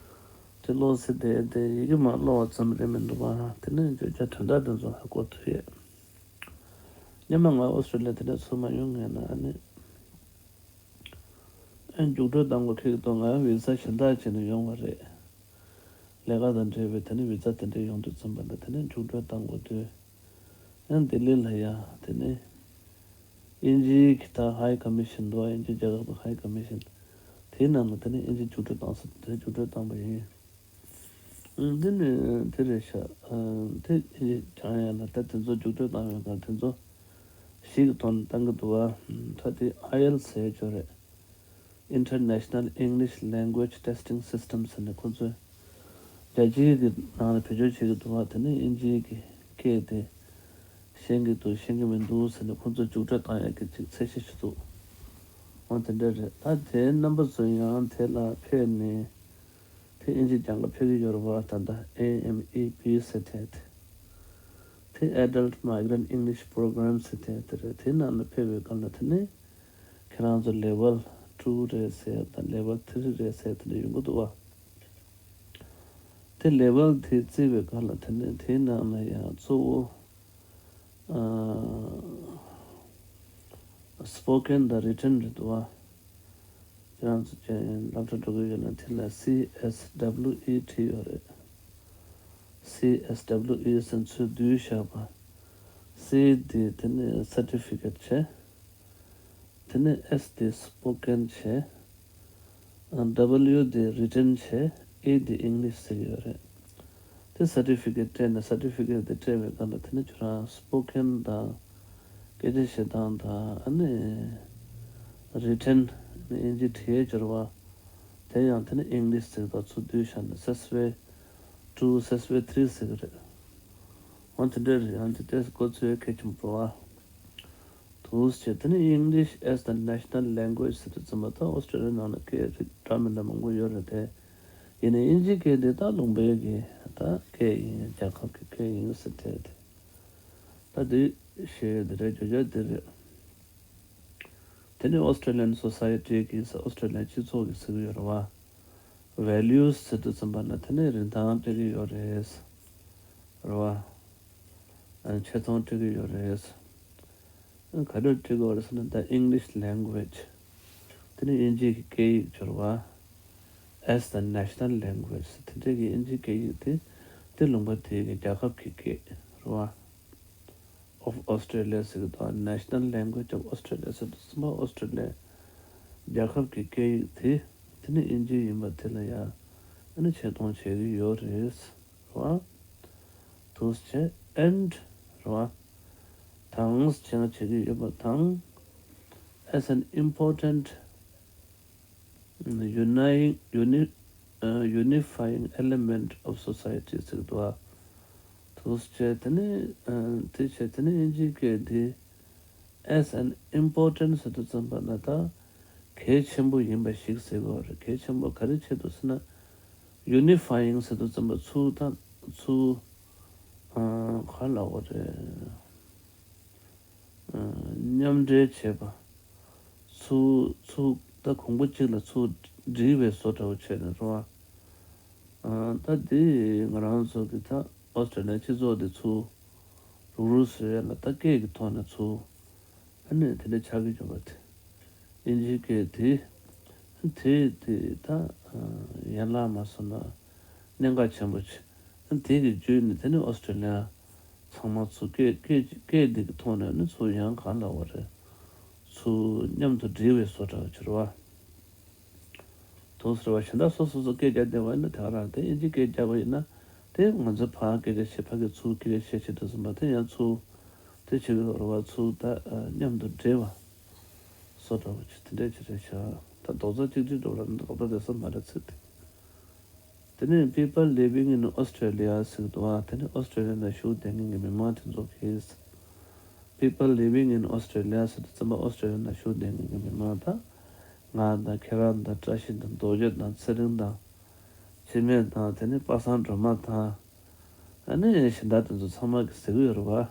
དེ་ཀློག་ཟེར་དེ་དེ་ཡི་གེ་མར་ཀློག་པ་ཙམ་རེད་མི་འདུག་བ། དེ་ནས་བརྗོད་བྱ་དོན་དག་དེ་ཚོ་ཧ་གོ་ཐུབ་ཡས། སྔོན་མ་ང་ཨོ་སི་ཀྲོ་ལི་ཡ་དེ་འདྲ་ཚུར་མ་ཡོང་སྔོན་ན་ཨ་ནི། ཨ་ནི་རྒྱུགས་སྤྲོད་བཏང་དགོས་ཁེལ་འདུག་ང་བི་ཟ་གཞན་དག་བྱས་ནས་ཡོང་བ་རེད། ལས་ཀ་དང་འབྲེལ་བའི་དེ་ནས་བི་ཟ་དེ་འདྲ་ཡོང་དུས་ཙམ་པ་ལ་དེ་ནས་རྒྱུགས་སྤྲོད་བཏང་དགོས་དུས། ཨ་ནི་ལྡི་ལི་ལ་ཡ་དེ་ནས་དབྱིན་ཇིའི་གི་ད་High Commission འདུག་དབྱིན་ཇི་རྒྱལ་ཁབ་ཀྱི་High Commission དེའི་ནང་ལ་དེ་ནས་དབྱིན་ཇི་རྒྱུགས་སྤྲོད་བཏང་ས་དེ་རྒྱུགས་སྤྲོད་བཏང་པ་ཡིན། འདི་ནི་དེ་རེད་ཤག་དེ་སྦྱང་ཡ་ལ་ད་དེ་ཚོ་རྒྱུགས་སྤྲོད་བཏང་ཡོད་ག་དེ་ཚོ་ཞིག་གི་ཐོག་ནས་བཏང་གི་འདུག་བ། ད་དེ་ཨའི་ཨེལ་ཟེར་ཅོ་རེད། International English Language Testing System ཟེར་ནས་ཁོ་ཚོས་རྒྱལ་སྤྱིའི་གི་ནང་ལ་བེད་སྤྱོད་བྱེད་ཀྱི་འདུག་བ། དེ་ནི་དབྱིན་ཇིའི་གི་སྐད་དེ་ཤེས་ཀྱི་འདུག་ཤེས་ཀྱི་མི་འདུག་ཟེར་ནས་ཁོ་ཚོས་རྒྱུགས་སྤྲོད་བཏང་ཡ་གི་ཅིག་ཚད་གཞི་ཞིག་འདུག་འོ་དེ་འདྲ་རེད། ད་དེའི་རྣམ་པ་ཚོ་ཡང་དེ་ལ་ཕེབས་ནས། དེ་དབྱིན་ཇི་སྦྱང་ག་ཕེབས་ཀྱི་ཡོད་རེད་བ། ད་ལྟ་ཨེ་ཨེམ་ཨི་པི་ཟེར་དེ་དེ། དེ་Adult Migrant English Program ཟེར་དེ་དེ་རེད། དེ་ནང་ལ་ཕེབས་པའི་སྐབས་ལ་དེ་ནས་ཁྱེད་རང་ཚོ་level two རེད་ཟེར་དང་level three རེད་ཟེར་དེ་འདྲ་ཡོང་གི་འདུག་བ། དེ་level དེ་བརྩིས་པའི་སྐབས་ལ་དེ་ནས་དེའི་ནང་ལ་ཡང་གཙོ་བོ་ཨ་spoken དང་written རེད་འདུག་བ། ཁྱེད་རང་ཚོ་ཅན་སློབ་གྲྭ་འགྲོ་གི་ཡོད་ན་དེ་ལ་སི་ཨེས་ཌབ་ལིའུ་ཨི་བྲིས་ཡོད་རེད། སི་ཨེས་ཌབ་ལིའུ་ཨི་ཟེར་ཚུར་བསྡུས་བཞག་པ། སི་དེ་དེ་ནས་certificate བྱས། དེ་ནས་ཨེས་དེ་spoken བྱས། ཨ་ཌབ་ལིའུ་དེ་written བྱས། ཨི་དེ་English ཟེར་གྱི་ཡོད་རེད། དེ་certificate སྤྲད་ནས་certificate དེ་སྤྲད་པའི་སྒང་ལ་དེ་ནས་ཁྱོད་རང་spoken དང་སྐད་ཆ་བཤད་སྟངས་དང་ཨ་ནི་written ཨ་ནི་དབྱིན་ཇི་བྲིས་ཡས་སྦྱོར་བ་དེ་ཡང་དེ་ནི་English ཟེར་བ་ཚུར་བསྡུས་བཞག་ནས་སེ་སི་ཝེ་two སེ་སི་ཝེ three ཟེར་གྱི་རེད། འོ་དེ་འདྲ་རེད། ཡང་དེ་ལྟས་མགོ་ཚོས་གལ་ཆེན་པོ་རེད་བ། དུས་བྱས་དེ་ནི་English as the national language ཟེར་དུས་ཙམ་པ་ད་ཨོ་སི་ཀྲོ་ལི་ཡ་ནང་ལ་སྐད་རིགས་འདྲ་མི་འདྲ་མང་པོ་ཡོད་རེད་དེ། ཡིན་ནའི་དབྱིན་ཇིའི་སྐད་འདི་ད་ལུང་པའི་གི་ད་སྐད་ཡིན། རྒྱལ་ཁབ་ཀྱི་སྐད་ཡིན་ཟེར་དེ་དེ། ད་འདི་ཞེས་འདི་རེད། བརྗོད་བྱ་འདི་རེད། དེ་ནི་Australian society གི་ཨོ་སི་ཀྲོ་ལི་ཡའི་སྤྱི་ཚོགས་ཀྱི་ཟེར་གྱི་ཡོད་རེད་བ། Values ཟེར་དུས་ཙམ་པ་ན་དེ་ནི་རིན་ཐང་སྤྲད་ཀྱི་ཡོད་རེད། རེད་བ། ཨ་ཆེ་མཐོང་སྤྲད་ཀྱི་ཡོད་རེད། ཨ་ག་འདྲ་སྤྲད་ཀྱི་ཡོད་རེད་ཟེར་ན། ད་English language དེ་ནི་དབྱིན་ཇིའི་སྐད་ཡིག་སྦྱོར་བ། As the national language དེ་འདྲའི་གི་དབྱིན་ཇིའི་སྐད་ཡིག་དེ་དེ་ལུང་པ་དེའི་གི་རྒྱལ་ཁབ་ཀྱི་སྐད་རེད་བ། Of Australia ཟེར་གྱི་འདུག National Language of Australia ཟེར་དུས་ཙམ་པ་ཨོ་སི་ཀྲོ་ལི་ཡ་རྒྱལ་ཁབ་ཀྱི་སྐད་ཡིག་དེ་དེ་ནི་དབྱིན་ཇི་ཡིན་པ་དེ་ལ་ཡང་ཨ་ནི་ཆེ་མཐོང་བྱེད་ཀྱི་ཡོད་རེད་བ། དུས་བྱས་and རེད་བ། དང་བྱས་ན་བྱེད་ཀྱི་ཡོད་པ་དང་། As an important unifying uni- uh, unifying element of society ཟེར་གྱི་འདུག་བ། ད་ འདུག་སེ་བྱས། དེ་ནས་ཨ་དེ་བྱས། དེ་ནས་དབྱིན་ཇིའི་སྐད་འདི་as an important ཟེར་དུས་ཙམ་པ་ན་ད་གལ་ཆེན་པོ་ཡིན་པ་ཞིག་ཟེར་དགོས་རེད། གལ་ཆེན་པོ་ག་རེ་ཆེད་དུ་ཟེར་ན། unifying ཟེར་དུས་ཙམ་པ་ཚུར་ད་ཚུར་ཨ་ག་ལབ་དགོས་རེད། ཨ་མཉམ་འབྲེལ་བྱེད་པ། ཚུར་ཚུར་ད་གོང་བུ་གཅིག་ལ་ཚུར་སྒྲིལ་བའི་བཟོ་འདྲ་བོ་བྱས་ནས་རེད་བ། ཨ་ད་འདི་ང་རང་ཚོ་གི་ད་ཨོ་སི་ཀྲི་ལི་ཡ་སྤྱི་ཚོགས་འདི་ཚུར་རུག་རུག་བཟོ་ཡ་ལ་ད་སྐད་ཀྱི་ཐོག་ནས་ཚུར་ཨ་ནི་དེ་འདྲ་ཆགས་ཀྱི་ཡོད་པ་དེ། དབྱིན་ཇིའི་སྐད་དེ་དེ་དེ་ད་ཡན་ལག་མ་སོང་ན་གནད་འགག་ཆེན་པོ་ཆེ། དེ་གི་བརྒྱུད་ནས་དེ་ནི་ཨོ་སི་ཀྲི་ལི་ཡ་ཚང་མ་ཚུར་སྐད་སྐད་སྐད་འདི་གི་ཐོག་ནས་ནི་ཚུར་ཡང་གང་ལབ་དགོས་རེད། ཚུར་མཉམ་དུ་སྒྲིལ་བའི་བཟོ་འདྲ་བྱེད་རེད་བ། འདུག་སེ་རེད་བ། གཞན་དག་སོ་སོ་སོ་སྐད་རྒྱག་བསྡད་པ་ཡིན་ན་དེ་ག་རང་དེ། དབྱིན་ཇི་སྐད་རྒྱག་པ་ཡིན་ན་དེ་ང་ཚོ་ཕར་སྐད་ཆ་བཤད། ཕ་གི་ཚུར་སྐད་ཆ་བཤད་བྱེད་དུས་ཙམ་པ་དེ་ཡང་ཚུར་དེ་བྱེད་ཀྱི་ཡོད་རེད་བ། ཚུར་ད་མཉམ་དུ་འདྲེས་པ་བཟོ་འདྲ་བོ་ཅིག་དེ་འདྲས་ཅིག་རེད་ཤག་ད་རྡོག་རྩ་གཅིག་སྒྲིལ་འགྲོ་ལ་ནི་རྡོག་རྩ་བསྡད་ས་མ་རེད་ཚིག་དེ། དེ་ནས་people living in Australia ཟེར་གྱི་འདུག་ཨ། དེ་ནི་ཨོ་སི་ཀྲི་ལི་ཡ་ན་བཞུགས་བསྡད་མཁན་གྱི་མི་མང་དེ་ཚོ་གིས། People living in Australia ཟེར་དུས་ཙམ་པ་ཨོ་སི་ཀྲི་ལི་ཡ་ན་བཞུགས་བསྡད་མཁན་གྱི་མི་མང་དང་། ང་དང་ཁྱེད་རང་དང་། བཀྲ་ཤིས་དང་། རྡོ་རྗེ་དང་། ཚེ་རིང་དང་། འཆི་མེད་དང་། དེ་ནི་པ་སངས་སྒྲོལ་མ་དང་། ཨ་ནི་གཞན་དག་དེ་ཚོ་ཚང་མ་གིས་ཟེར་གྱི་ཡོད་རེད་བ།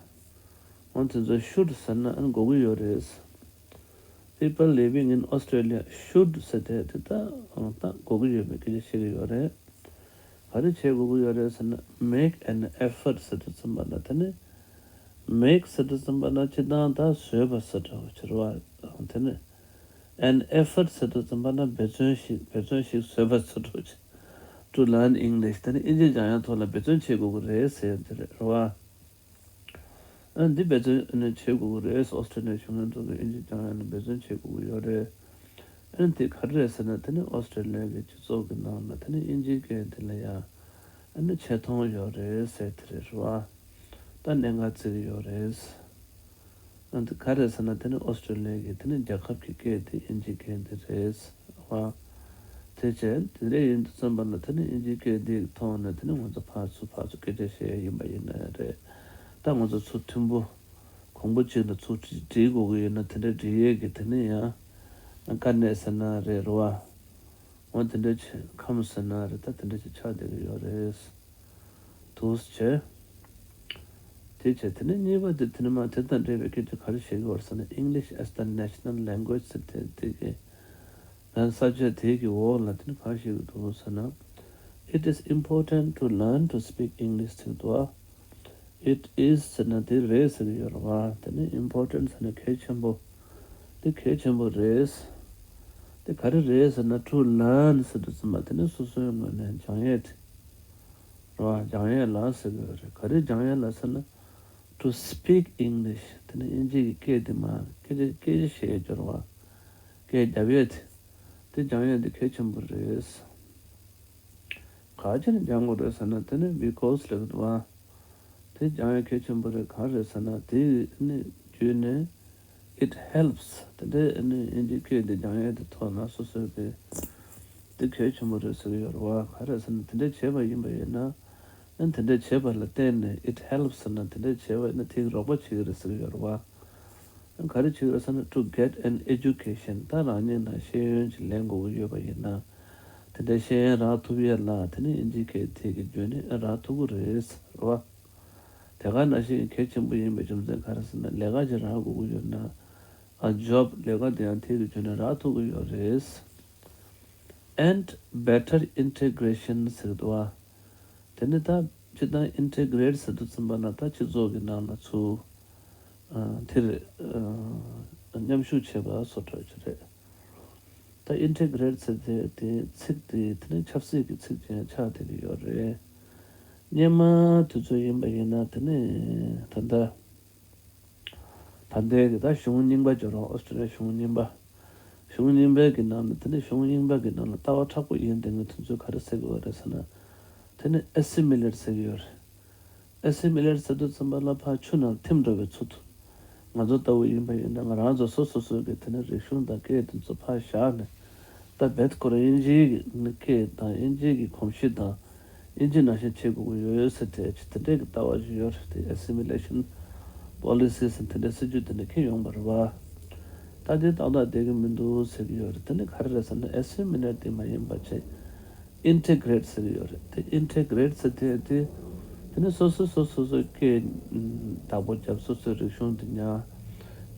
འོ་དེ་ཚོ་should ཟེར་ན་ཨ་ནི་དགོས་ཀྱི་ཡོད་རེད། People living in Australia should ཟེར་དེ་དེ་ད་ད་དགོས་ཀྱི་ཡོད་པའི་སྐད་ཆ་བཤད་ཀྱི་ཡོད་རེད། ག་རེ་བྱེད་དགོས་ཀྱི་ཡོད་རེད་ཟེར་ན། make an effort ཟེར་དུས་ཙམ་པ་ན་དེ་ནི། make ཟེར་དུས་ཙམ་པ་ན་སྤྱིར་བཏང་ད་བཟོས་པ་ཟེར་འདྲ་བོ་ཅིག་རེད་བ། དེ་ནི་an effort ཟེར་དུས་ཙམ་པ་ན་འབད་བརྩོན་ཞིག་འབད་བརྩོན་ཞིག་བཟོས་པ་ཟེར་འདྲ་བོ་ཅིག to learn English དེ་ནི་དབྱིན་ཇི་སྦྱང་ཡག་ཐོག་ལ་འབད་བརྩོན་བྱེད་དགོས་ཀྱི་རེད་ཟེར་ཡག་དེ་རེད་བ། ཨ་འདི་འབད་བརྩོན་ཨ་ནི་བྱེད་དགོས་ཀྱི་རེད། ཨོ་སི་ཀྲི་ལི་ཡ་བཞུགས་མཁན་ཚོ་གིས་དབྱིན་ཇི་སྦྱང་ཡག་ནི་འབད་བརྩོན་བྱེད་དགོས་ཀྱི་ཡོད་རེད། ཨ་ནི་དེ་ག་རེ་རེད་ཟེར་ན། དེ་ནི་ཨོ་སི་ཀྲི་ལི་ཡ་གི་སྤྱི་ཚོགས་ཀྱི་ནང་ལ་དེ་ནི་དབྱིན་ཇིའི་སྐད་འདི་ལ་ཡང་ཨ་ནི་ཆེ་མཐོང་ཡོད་རེད་ཟེར་དེ་རེད་བ། ད་གནད་འགག་བརྩི་གི་ཡོད་རེད། ཨ་འདི་ག་རེ་ཟེར་ན། དེ་ནི་ཨོ་སི་ཀྲི་ལི་ཡ་གི་དེ་ནི་རྒྱལ་ཁབ་ཀྱི་སྐད་དེ་དབྱིན་ཇིའི་སྐད་འདི་རེད། བ། དེ་བྱས་དེ་འདྲ་ཡིན་དུས་ཙམ་པ་ལ་དེ་ནི་དབྱིན་ཇིའི་སྐད་འདི་ཐོག་ནས་དེ་ནི་ང་ཚོ་ཕར་ཚུར་ཕར་ཚུར་སྐད་ཆ་བཤད་ཡ་ཡིན་པ་ཡིན་ན་རེད། ད་ང་ཚོ་ཚུར་མཐུན་པོ་གོང་བུ་གཅིག་ལ་ཚུར་སྒྲིལ་དགོས་ཀྱི་ཡོད་ན་དེ་འདྲ་སྒྲིལ་ཡས་ཀྱི་དེ་ནི་ཡང་དཀའ་གནད་ཟེར་ན་རེད་རེད་བ། འོ་དེ་འདྲ་ཆེ་ཁམས་ཟེར་ན་རེད། ད་དེ་འདྲ་ཅིག་ཆགས་བསྡད་ཀྱི་ཡོད་རེད། འདུག་སེ་བྱས། དེ་བྱས་དེ་ནས་གཉིས་པ་དེ་དེ་ནི་མ་དེ་དང་འབྲེལ་བའི་སྐད་ཆ་ག་རེ་བཤད་ཀྱི་ཡོད་ཟེར་ན། English as the national language ཟེར་དེ་དེ་གི་ལན་ས་བཅད་དེ་གི་འོག་ལ་དེ་ནི་ག་རེ་བཤད་ཀྱི་འདུག་ཟེར་ན། It is important to learn to speak English ཟེར་གྱི་འདུག་ཨ། It is ཟེར་ན་དེ་རེད་ཟེར་གྱི་ཡོད་རེད་བ། དེ་ནི་important ཟེར་ན་གལ་ཆེན་པོ། དེ་གལ་ཆེན་པོ་རེད། དེ་ག་རེ་རེད་ཟེར་ན། to learn ཟེར་དུས་ཙམ་པ་དེ་ནི་སོ་སོའི་ངོས་ནས་སྦྱང་ཡས་དེ་རེད་བ། སྦྱང་ཡས་ལ་ཟེར་གྱི་ཡོད་རེད། ག་རེ་སྦྱང་ཡས་ལ་ཟེར་ན། To speak English དེ་ནི་དབྱིན་ཇི་གི་སྐད་དེ་མར་སྐད་ཆ་སྐད་ཆ་བཤད་ཡས་སྦྱོར་བ། སྐད་རྒྱབ་ཡས་དེ། དེ་སྦྱང་ཡས་དེ་གལ་ཆེན་པོ་རེད། ག་རེ་བྱས་ནས་སྦྱང་དགོས་རེད་ཟེར་ན། དེ་ནི་because ལབ་ཀྱི་འདུག་བ། དེ་སྦྱང་ཡས་གལ་ཆེན་པོ་རེད། ག་རེ་རེད་ཟེར་ན། དེ་ནི་བརྒྱུད་ནས་it helps དེ་འདྲའི་ནི་དབྱིན་ཇིའི་སྐད་དེ་སྦྱང་ཡས་དེ་ཐོག་ན་སོ་སོའི་དེ་དེ་གལ་ཆེན་པོ་རེད་ཟེར་གྱི་ཡོད་རེད་བ། ག་རེ་ཟེར་ན། དེ་འདྲ་བྱས་པ་ཡིན་པ་ཡིན་ན། ཨ་ནི་དེ་འདྲ་བྱས་པ་ལ་བརྟེན་ནས་it helps ཟེར་ན། དེ་འདྲ་བྱས་པ་ཡིན་ན་དེས་རོགས་པ་བྱེད་ཀྱི་རེད་ཟེར་གྱི་ཡོད་རེད་བ། ག་རེ་བྱེད་ཀྱི་རེད་ཟེར་ན། to get an education ད་རང་ཉིད་ལ་ཤེས་ཡོན་ཅིག་ལེན་དགོས་ཀྱི་ཡོད་པ་ཡིན་ན། དེ་འདྲའི་ཤེས་ཡོན་རག་ཐུབ་ཡས་ལ་དེ་ནི་དབྱིན་ཇིའི་སྐད་དེ་གི་བརྒྱུད་ནས་རག་ཐུབ་ཀྱི་རེད་ཟེར་བ། དེ་ག་ནང་བཞིན་གལ་ཆེན་པོ་ཡིན་པའི་རྒྱུ་མཚན་ག་རེ་ཟེར་ན། ལས་ཀ་ཅིག་རག་དགོས་ཀྱི་ཡོད་ན། ཨ་job ལས་ཀ་དེ་ཡང་དེ་གི་བརྒྱུད་ནས་རག་ཐུབ་ཀྱི་ཡོད་རེད། And better integration ཟེར་གྱི་འདུག་བ། དེ་ནི་ད་སྤྱིར་བཏང་integrate ཟེར་དུས་ཙམ་པ་ན་ད་སྤྱི་ཚོགས་ཀྱི་ནང་ལ་ཚུར་ཨ་དེར་ཨ་མཉམ་ཞུགས་བྱེད་པ་བཟོ་འདྲ་ཅིག་རེད། ད་integrate ཟེར་དེ་དེ་ཚིག་དེ་དེ་ནི་ཆབ་སྲིད་ཀྱི་ཚིག་ཅིག་ཡང་ཆགས་བསྡད་ཀྱི་ཡོད་རེད། སྔོན་མ་དུས་ཚོད་ཡིན་པ་ཡིན་ན། དེ་ནི་ད་ལྟ་ད་ལྟའི་གི་ད་གཞུང་རྙིང་པ་ཅིག་ཡོད་རེད། ཨོ་སི་ཀྲི་ལི་ཡ་གཞུང་རྙིང་པ། གཞུང་རྙིང་པའི་གི་ནང་ནས། དེ་ནི་གཞུང་རྙིང་པ་གི་ནང་ལ་ལྟ་བ་མཁྲེགས་པོ་ཡིན་བསྡད་མཁན་དེ་ཚོས་ག་རེ་ཟེར་གྱི་ཡོད་རེད་ཟེར་ན། དེ་ནི་assimilate ཟེར་གྱི་ཡོད་རེད། assimilate ཟེར་དུས་ཙམ་པ་ལ་ཕར་ཆུ་ནང་ཐིམ་འགྲོ་བའི་ཚུལ་དུ། ང་ཚོ་ལྟ་བུ་ཡིན་པ་ཡིན་ན། ང་རང་ཚོ་སོ་སོ་སོའི་གི་དེ་ནི་རིག་གཞུང་དང་སྐད་དེ་ཚོ་ཕར་བཞག་ནས། ད་རྦད་ཁོ་རང་དབྱིན་ཇིའི་གི་སྐད་དང་དབྱིན་ཇིའི་གི་གོམས་གཤིས་དང་། དབྱིན་ཇི་ནང་བཞིན་བྱེད་དགོས་ཀྱི་ཡོད་ཟེར་ཏེ་ཅིག་དེ་འདྲའི་གི་ལྟ་བ་ཞིག་ཡོད་རེད། དེ་Assimilation Policies དེ་འདྲའི་སྲིད་ཇུས་དེ་འདྲ་འཁྱེར་ཡོང་བ་རེད་བ། ད་དེ་ཏག་ཏག་བསྡད་ཀྱི་མི་འདུག་ཟེར་གྱི་ཡོད་རེད། དེ་ནི་ག་རེ་རེད་ཟེར་ན་Assimilate དེ་མ་ཡིན་པ་བྱས། Integrate ཟེར་གྱི་ཡོད་རེད། དེ་Integrate ཟེར་དེ་དེ་དེ་ནི་སོ་སོ་སོ་སོ་སོ་སྐད་བདག་པོ་རྒྱབ། སོ་སོའི་རིག་གཞུང་དེ་ཉར།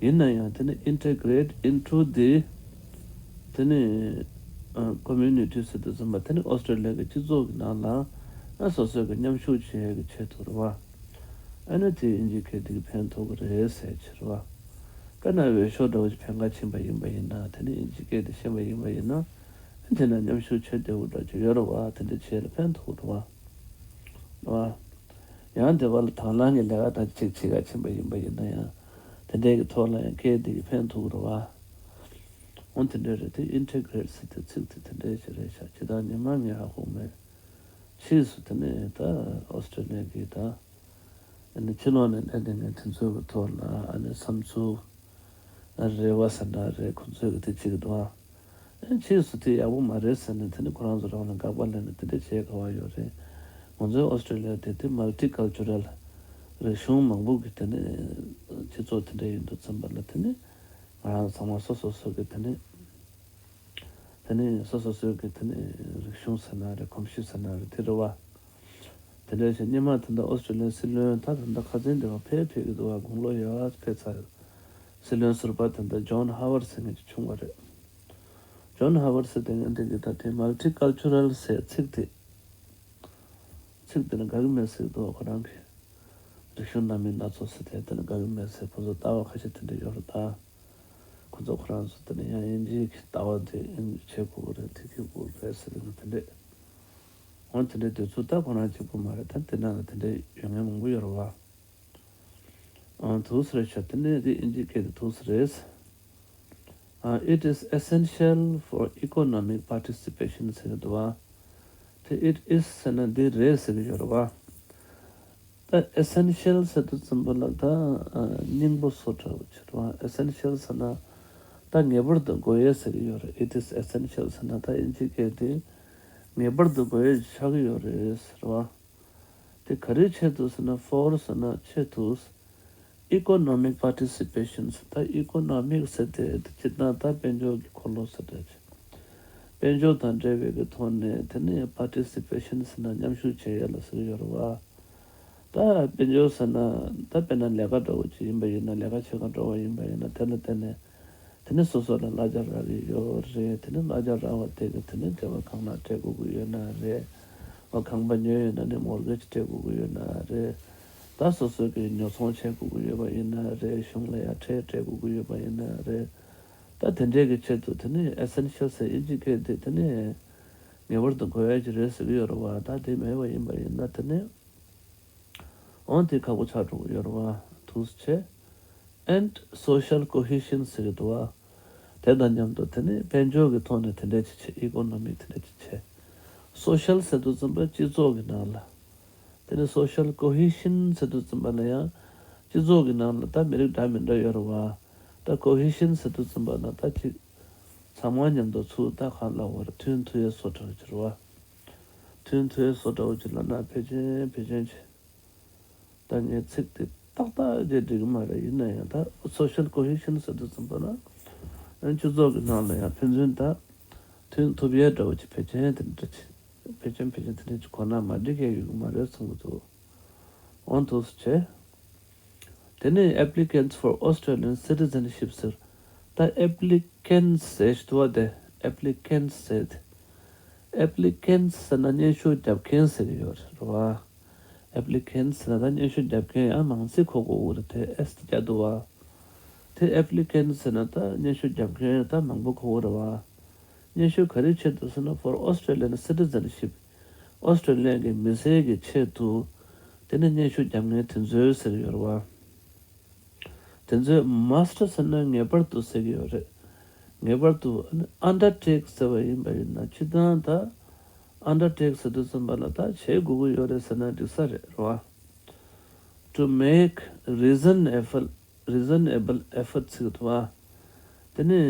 ཡིན་ན་ཡང་དེ་ནི་Integrate into the དེ་ནི་ཨ་Community ཟེར་དུས་ཙམ་པ་དེ་ནི་ཨོ་སི་ཀྲོ་ལི་ཡ་གི་སྤྱི་ཚོགས་ཀྱི་ནང་ལ་ཨ་སོ་སོའི་གི་མཉམ་ཞུགས་བྱེད་ཡས་ཀྱི་ཆེད་དུ་རེད་བ། ཨ་ནི་དེ་དབྱིན་ཇིའི་སྐད་དེ་གི་ཕན་ཐོགས་ཀྱི་རེད་ཟེར་ཕྱིར་བ། དཔེར་ན་འོས་ཤོག་འདྲ་བོ་ཞིག་འཕེན་ག་ཕྱིན་པ་ཡིན་པ་ཡིན་ན་དེ་ནི་དབྱིན་ཇིའི་སྐད་དེ་ཤེས་པ་ཡིན་པ་ཡིན་ན་དེ་ན་མཉམ་ཞུགས་བྱེད་བདེ་བོ་འདྲ་ཅིག་ཡོད་རེད་བ། དེ་འདྲ་བྱེད་ལ་ཕན་ཐོགས་རེད་བ། རེད་བ། ཡང་དེ་བ་ལ་དང་བླངས་ཀྱི་ལས་ཀ་འདྲ་ཅིག་བྱེད་ག་ཕྱིན་པ་ཡིན་པ་ཡིན་ན་ཡང་དེ་འདྲའི་གི་ཐོག་ལ་ཡང་སྐད་དེ་གི་ཕན་ཐོགས་རེད་བ། འོ་དེ་འདྲ་རེད། དེ་Integrate ཟེར་དེ་ཚིག་དེ་དེ་འདྲའི་ཞིག་རེད་ཤག་ཇི་ལྟར་ཉི་མ་ངའི་ཧ་གོ་མེད། ཕྱིས་སུ་དེ་ནས་ད་ཨོ་སི་ཀྲོ་ལི་ཡ་གི་ད་ཨ་ནི་ཕྱི་ལོགས་ནས་སླེབས་བསྡད་མཁན་དེ་ཚོའི་གི་ཐོག་ལ་ཨ་ནི་བསམ་ཚུལ་རེ་བ་ཟེར་འདྲ་རེད། ཁོ་ཚོའི་གི་དེ་གཅིག་འདུག་ཨ། ཨ་ཕྱིས་སུ་དེ་ཡག་པོ་མ་རེད་ཟེར་ནས་དེ་ནི་ཁོ་རང་ཚོ་རང་ལ་དགག་པ་སླེབས་ནས་དེ་འདྲ་བྱེད་དགོས་པ་ཡོད་རེད། ང་ཚོའི་ཨོ་སི་ཀྲོ་ལི་ཡ་དེ་དེ་Multicultural རིག་གཞུང་མང་པོ་གི་དེ་ནི་སྤྱི་ཚོགས་དེ་འདྲ་ཡིན་དུས་ཙམ་པ་ལ་དེ་ནི་ང་རང་ཚང་མ་སོ་སོ་སོ་གི་དེ་ནི། དེ་ནས་སོ་སོ་སོའི་གི་དེ་ནས་རིག་གཞུང་ཟེར་ན་རེད། གོམས་གཤིས་ཟེར་ན་རེད། དེ་རེད་བ། དེ་འདྲ་བྱས་སྔོན་མ་ད་ལྟ་ཨོ་སི་ཀྲོ་ལི་ཡའི་སྲིད་བློན་ད་ད་ལྟ་ཁ་སང་དེ་བ་ཕེབས་ཕེབས་ཀྱི་འདུག་བ། དགུང་ལོ་ཡར་ཕེབས་ཚར། སྲིད་བློན་ཟུར་པ་ད་ལྟ་ཇོན་ཧ་ཝར་ཟེར་མཁན་ཅིག་བྱུང་བ་རེད། ཇོན་ཧ་ཝར་ཟེར་དེ་ངན་དེ་གི་ད་དེ་Multicultural ཟེར་ཚིག་དེ། ཚིག་དེ་ནི་དགའ་གི་མེད་ཟེར་འདུག་ཁོ་རང་གིས། རིག་གཞུང་སྣ་མིན་སྣ་ཚོགས་ཟེར་དེ་དེ་ནི་དགའ་གི་མེད་ཟེར་ཁོ་ཚོ་ལྟ་བ་ཁ་ཤས་དེ་འདྲ་ཡོད་རེད་ད། ཁོ་ཚོ་ཁོ་རང་ཚོ་དེ་ནི་ཡང་དབྱིན་ཇིའི་གི་ལྟ་བ་དེ་དབྱིན་ཇི་བྱེད་དགོས་ཀྱི་རེད། དེ་གི་དགོས་རེད་ཟེར་གི་དེ་འདྲས། འོ་དེ་འདྲས་དུས་ཚོད་ད་ཁོ་རང་གཅིག་པུ་མ་རེད། ད་དེ་ནང་ལ་དེ་འདྲས་ཡོད་མཁན་མང་པོ་ཡོད་རེད་བ། འོ་དུས་སུ་རེད་ཤག་དེ་ནས་དེ་དབྱིན་ཇིའི་སྐད་དེ་དུས་སུ་རེད། Uh, it is essential for economic participation ཟེར་གི་འདུག་བ། དེ་it is ཟེར་ན་འདི་རེད་ཟེར་གི་ཡོད་རེད་བ། ད་essential ཟེར་དུས་ཙམ་པ་ལ་ད་སྙིང་པོ་བཟོ་འདྲ་བོ་ཅིག་རེད་བ། essential ཟེར་ན་ད་ངེས་པར་དུ་དགོས་ཡས་ཟེར་གི་ཡོད་རེད། It is essential ཟེར་ན་ད་དབྱིན་ཇིའི་སྐད་དེ་ངེས་པར་དུ་དགོས་ཡས་ཆགས་ཀྱི་ཡོད་རེད་ཟེར་བ། དེ་ག་རེའི་ཆེད་དུ་ཟེར་ན་for ཟེར་ན་ཆེད་དུ། Economic participation ཟེར་ད་economic ཟེར་དེ་སྤྱིར་བཏང་ད་དཔལ་འབྱོར་གྱི་འཁོར་ལོ་ཟེར་འདྲ་ཅིག་དཔལ་འབྱོར་དང་འབྲེལ་བའི་གི་ཐོག་ནས་དེ་ནི་participation ཟེར་ན་མཉམ་ཞུགས་བྱེད་ཡ་ལ་ཟེར་གི་ཡོད་རེད་བ། ད་དཔལ་འབྱོར་ཟེར་ན་ད་དཔེར་ན་ལས་ཀ་འདྲ་བོ་ཅིག་ཡིན་པ་ཡིན་ན། ལས་ཀ་བྱེད་ག་འགྲོ་བ་ཡིན་པ་ཡིན་ན་དེ་ལ་བརྟེན་ནས་དེ་ནི་སོ་སོ་ལ་གླ་ཆ་རག་གི་ཡོད་རེད། དེ་ནི་གླ་ཆ་རག་པ་དེ་གི་དེ་ནི་སྡེ་བ་གང་ལ་སྤྲད་དགོས་ཀྱི་ཡོད་ན་རེད། འོ་ཁང་པ་ཉོས་ཡོད་ན་ནི་mortgage སྤྲད་དགོས་ཀྱི་ཡོད་ན་རེད། ད་སོ་སོ་གི་ཉོ་ཚོང་བྱེད་དགོས་ཀྱི་ཡོད་པ་ཡིན་ན་རེད། གཞུང་ལ་ཡ་ཁྲལ་སྤྲད་དགོས་ཀྱི་ཡོད་པ་ཡིན་ན་རེད། ད་དེ་འདྲའི་གི་ཆེད་དུ་དེ་ནི་essential ཟེར་དབྱིན་ཇི་སྐད་དེ་དེ་ནི་ངེས་པར་དུ་དགོས་ཡ་ཅིག་རེད་ཟེར་གི་ཡོད་རེད་བ། ད་དེ་མེད་པ་ཡིན་པ་ཡིན་ན་དེ་ནི། འོན་ཏེ་ཁག་པོ་ཆགས་འགྲོ་གི་ཡོད་རེད་བ། ཐུགས་རྗེ་ཆེ། And social cohesion ཟེར་གི་འདུག་བ། དེ་དང་མཉམ་དུ་དེ་ནི་དཔལ་འབྱོར་གྱི་ཐོག་ནས་དེ་འདྲ་ཅིག་བྱེད། economy དེ་འདྲ་ཅིག་བྱེད། Social ཟེར་དུས་ཙམ་པ་སྤྱི་ཚོགས་ཀྱི་ནང་ལ། དེ་ནི་social cohesion ཟེར་དུས་ཙམ་པ་ལ་ཡང་སྤྱི་ཚོགས་ཀྱི་ནང་ལ་ད་མི་རིགས་འདྲ་མི་འདྲ་ཡོད་རེད་བ། ད་cohesion ཟེར་དུས་ཙམ་པ་ལ་ད་ཅིག་ཚང་མ་མཉམ་དུ་ཚུར་ད་གང་ལབ་དགོས་རེད། མཐུན་ཐུབ་ཡས་བཟོ་འདྲ་བོ་ཅིག་རེད་བ། མཐུན་ཐུབ་ཡས་བཟོ་འདྲ་བོ་ཅིག་ལབ་ན་ཕལ་ཆེར་ཕལ་ཆེར་ཅིག་ད་ངས་ཚིག་དེ་ཏག་ཏག་བརྗེ་འགྲིག་གི་མ་རེད། ཡིན་ན་ཡང་ད་social cohesion ཟེར་དུས་ཙམ་པ་ན་སྤྱི་ཚོགས་ཀྱི་ནང་ལ་ཡང་ཕན་ཚུན་ད་མཐུན་ཐུབ་ཡས་འདྲ་བོ་ཅིག་ཕལ་ཆེར་དེ་འདྲ་ཅིག་ཕལ་ཆེར་ཕལ་ཆེར་དེ་འདྲ་ཅིག་གོ་ན་མ་འགྲིག་ཡས་ཡོད་གི་མ་རེད་བསམ་གི་འདུག་འོ་ཐུགས་རྗེ་ཆེ། དེ་ནས་applicants for Australian citizenship ཟེར། ད་applicants ཟེར་ཞིག་འདུག་བ། དེ་applicants ཟེར་དེ། applicants ཟེར་ན་སྙན་ཞུ་རྒྱབ་མཁན་ཟེར་གྱི་ཡོད་རེད་བ། applicants ཟེར་ན་ད་སྙན་ཞུ་རྒྱབ་མཁན་ཡང་མང་ཚིག་གོ་དགོས་ཀྱི་རེད། དེ་S དེ་རྒྱག་འདུག་བ། དེ་applicants ཟེར་ན་ད་སྙན་ཞུ་རྒྱབ་མཁན་ད་མང་པོ་གོ་དགོས་རེད་བ། སྙན་ཞུ་ག་རེའི་ཆེད་དུ་ཟེར་ན་for Australian citizenship ཨོ་སི་ཀྲོ་ལི་ཡ་གི་མི་སེར་གྱི་ཆེད་དུ་དེ་ནི་སྙན་ཞུ་རྒྱབ་མཁན་དེ་ཚོའི་ཟེར་གྱི་ཡོད་རེད་བ། དེ་ཚོས་must ཟེར་ན་ངེས་པར་དུ་ཟེར་གྱི་ཡོད་རེད། ངེས་པར་དུ་undertake ཟེར་བ་ཡིན་པ་ཡིན་ན་སྤྱིར་བཏང་ད་undertake ཟེར་དུས་ཙམ་པ་ལ་ད་བྱེད་དགོས་ཀྱི་ཡོད་རེད་ཟེར་ན་འགྲིག་ས་རེད་རེད་བ། To make reasonable reasonable effort ཟེར་གྱི་འདུག་བ། དེ་ནི་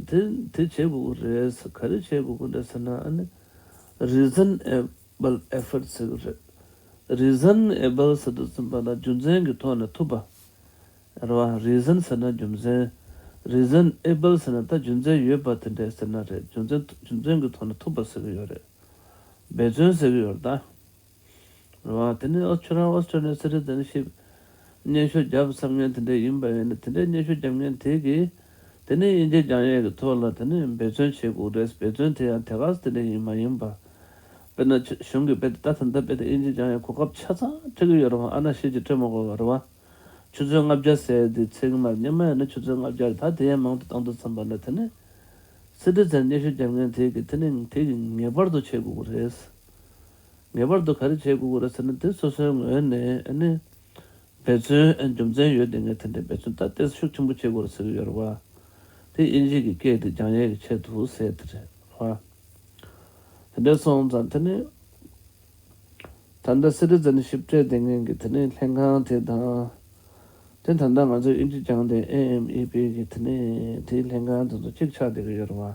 དེ་དེ་བྱེད་དགོས་ཀྱི་རེད་ཟེར། ག་རེ་བྱེད་དགོས་ཀྱི་རེད་ཟེར་ན་ཨ་ནི་reason reasonable effort ཟེར་གི་རེད། Reasonable ཟེར་དུས་ཙམ་པ་ལ་རྒྱུ་མཚན་གྱི་ཐོག་ནས་ཐུབ་པ། རེད་བ། Reason ཟེར་ན་རྒྱུ་མཚན། Reasonable ཟེར་ན་ད་རྒྱུ་མཚན་ཡོད་པ་དེ་འདྲས་ཟེར་ན་རེད། རྒྱུ་མཚན་རྒྱུ་མཚན་གྱི་ཐོག་ནས་ཐུབ་པ་ཟེར་གི་ཡོད་རེད། འབད་བརྩོན་ཟེར་གི་ཡོད་རེད་ད། རེད་བ། དེ་ནས་ཨོ་ཁྱོད་རང་ཨོ་སི་ཀྲོ་ལི་ཡའི་སི་ཊི་ཛེན་ཤིབ་སྙན་ཞུ་བརྒྱབ་བསམ་མཁན་དེ་འདྲས་ཡིན་པ་ཡིན་ན། དེ་འདྲས་སྙན་ཞུ་བརྒྱབ་མཁན་དེ་གིས་དེ་ནས་དབྱིན་ཇི་སྦྱང་ཡས་ཀྱི་ཐོག་ལ་དེ་ནས་འབད་བརྩོན་བྱེད་དགོས་རེད། འབད་བརྩོན་དེ་ཡང་དེ་ག་ཙམ་དེ་འདྲས་ཡིན་མ་ཡིན་པ། དཔེར་ན་གཞུང་གིས་རྦད་དེ་ད་ད་ལྟ་རྦད་དེ་དབྱིན་ཇི་སྦྱང་ཡས་གོ་སྐབས་ཆ་ཚང་སྤྲད་ཀྱི་ཡོད་རེད་བ། ཨ་ན་ཤེས་ཀྱི་སྤྲད་མ་དགོས་པ་རེད་བ། ཆུ་ཚོད་ལྔ་བརྒྱ་ཟེར་དེ་ཚིག་མ་སྙན་མ་ཡིན་ན་ཆུ་ཚོད་ལྔ་བརྒྱ་རེད། ད་དེ་ཡང་མང་དུ་བཏང་དུས་ཙམ་པ་ལ་དེ་ནས་སི་ཊི་ཛེན་སྙན་ཞུ་བརྒྱབ་མཁན་དེ་གིས་དེ་ནས་དེ་གིས་ངེས་པར་དུ་བྱེད་དགོས་ཀྱི་རེད། ངེས་པར་དུ་ག་རེ་བྱེད་དགོས་ཀྱི་རེད་ཟེར་ན། དེ་སོ་སོའི་ངོས་ནས་ཨ་ནི་འབད་བརྩོན། ཨ་རྒྱུ་མཚན་ཡོད་དེ་ངས་དེ་འདྲའི་འབད་བརྩོན་ད་ལྟས་ཤུགས་ཆེན་པོ་བྱེད་དགོས་རེད་ཟེར་གྱི་ཡོད་རེད་བ། དེ་དབྱིན་ཇི་གི་སྐད་དེ་སྦྱང་ཡས་ཀྱི་ཆེད་དུ་ཟེར་དེ་རེད་བ། དེ་འདྲ་སོང་ཙང་དེ་ནི། ད་ལྟ་སི་ཊི་ཛེན་ཤིབ་སྤྲད་བསྡད་མཁན་གྱི་དེ་ནས་ལྷན་ཁང་དེ་དང་། དེ་ད་ལྟ་ང་ཚོས་དབྱིན་ཇི་སྦྱངས་ཏེ་ཨེ་ཨེམ་ཨི་པི་གི་དེ་ནས་དེའི་ལྷན་ཁང་དེ་ཚོ་གཅིག་ཆགས་བསྡད་ཀྱི་ཡོད་རེད་བ།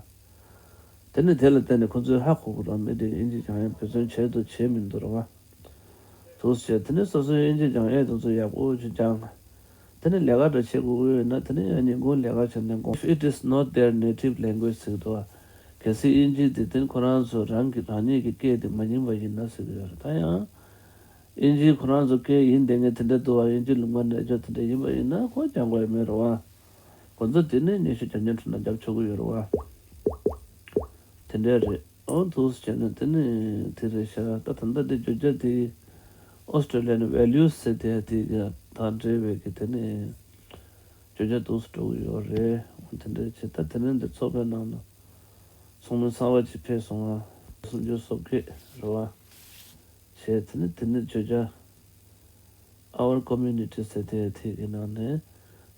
དེ་ནས་དེ་ལ་བརྟེན་ནས་ཁོ་ཚོས་ཧ་གོ་གི་རེད་བ། མི་དེ་གིས་དབྱིན་ཇི་སྦྱང་ཡས་འབད་བརྩོན་བྱས་འདུག་བྱས་མི་འདུག་རེད་བ། འདུག་སེ་བྱས། དེ་ནས་སོ་སོའི་དབྱིན་ཇི་སྦྱང་ཡས་དེ་ཚོ་ཡག་པོ་ཅིག་སྦྱངས། དེ་ནས་ལས་ཀ་འདྲ་བྱེད་དགོས་ཀྱི་ཡོད་ན་དེ་ནས་ཡང་ཉིན་གུང་ལས་ཀ་བྱས་ནས་དགོངས། If it is not their native language ཟེར་གྱི་འདུག་བ། གལ་སྲིད་དབྱིན་ཇི་དེ་དེ་ཁོ་རང་ཚོ་རང་གི་རང་ཉིད་ཀྱི་སྐད་དེ་མ་ཡིན་པ་ཡིན་ན་ཟེར་གྱི་ཡོད་རེད། ད་ཡང་དབྱིན་ཇི་ཁོ་རང་ཚོ་སྐད་ཡིན་བསྡད་མཁན་དེ་འདྲ་འདུག་བ། དབྱིན་ཇི་ལུང་པ་ནས་ཅོ་དེ་འདྲ་ཡིན་པ་ཡིན་ན་ཁོ་སྦྱང་དགོས་ཡ་མེད་རེད་བ། ཁོ་ཚོ་དེ་ནས་སྙན་ཞུ་རྒྱབ་མཁན་ཁྲོད་ན་རྒྱབ་ཆོག་གི་ཡོད་རེད་བ། དེ་འདྲ་རེད། ཨོ་འདུག་སེ་བྱས་ནས་དེ་ནས་དེ་རེད་ཤག་ད་ད་ལྟ་དེ་བརྗོད་བྱ་དེ་ཨོ་སི་ཀྲོ་ལི་ཡན་ཝེ་ལུས་ཟེར་དེ་དེ་ག་དང་འབྲེལ་བའི་གི་དེ་ནས་བརྗོད་བྱ་འདུག་སེ་འགྲོ་གི་ཡོད་རེད། འོ་དེ་འདྲ་བྱས། ད་དེ་ནས་འདི་ཚོགས་པའི་ནང་ལ་ཚོགས་མི་གསར་པ་ཅིག་ཕེབས་སོང་ང་། སུམ་ཅུ་སོ་བརྒྱད་རེད་བ། བྱས། དེ་ནས་དེ་ནས་བརྗོད་བྱ། Our community ཟེར་དེ་དེ་གི་ནང་ནས་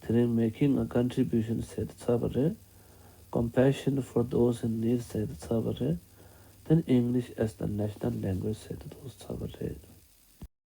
དེ་རིང་Making a Contribution ཟེར་དེ་ཚར་བ་རེད། Compassion for Those in Need ཟེར་དེ་ཚར་བ་རེད། Then English as the National Language ཟེར་དེ་འདུག་ཚར་བ་རེད།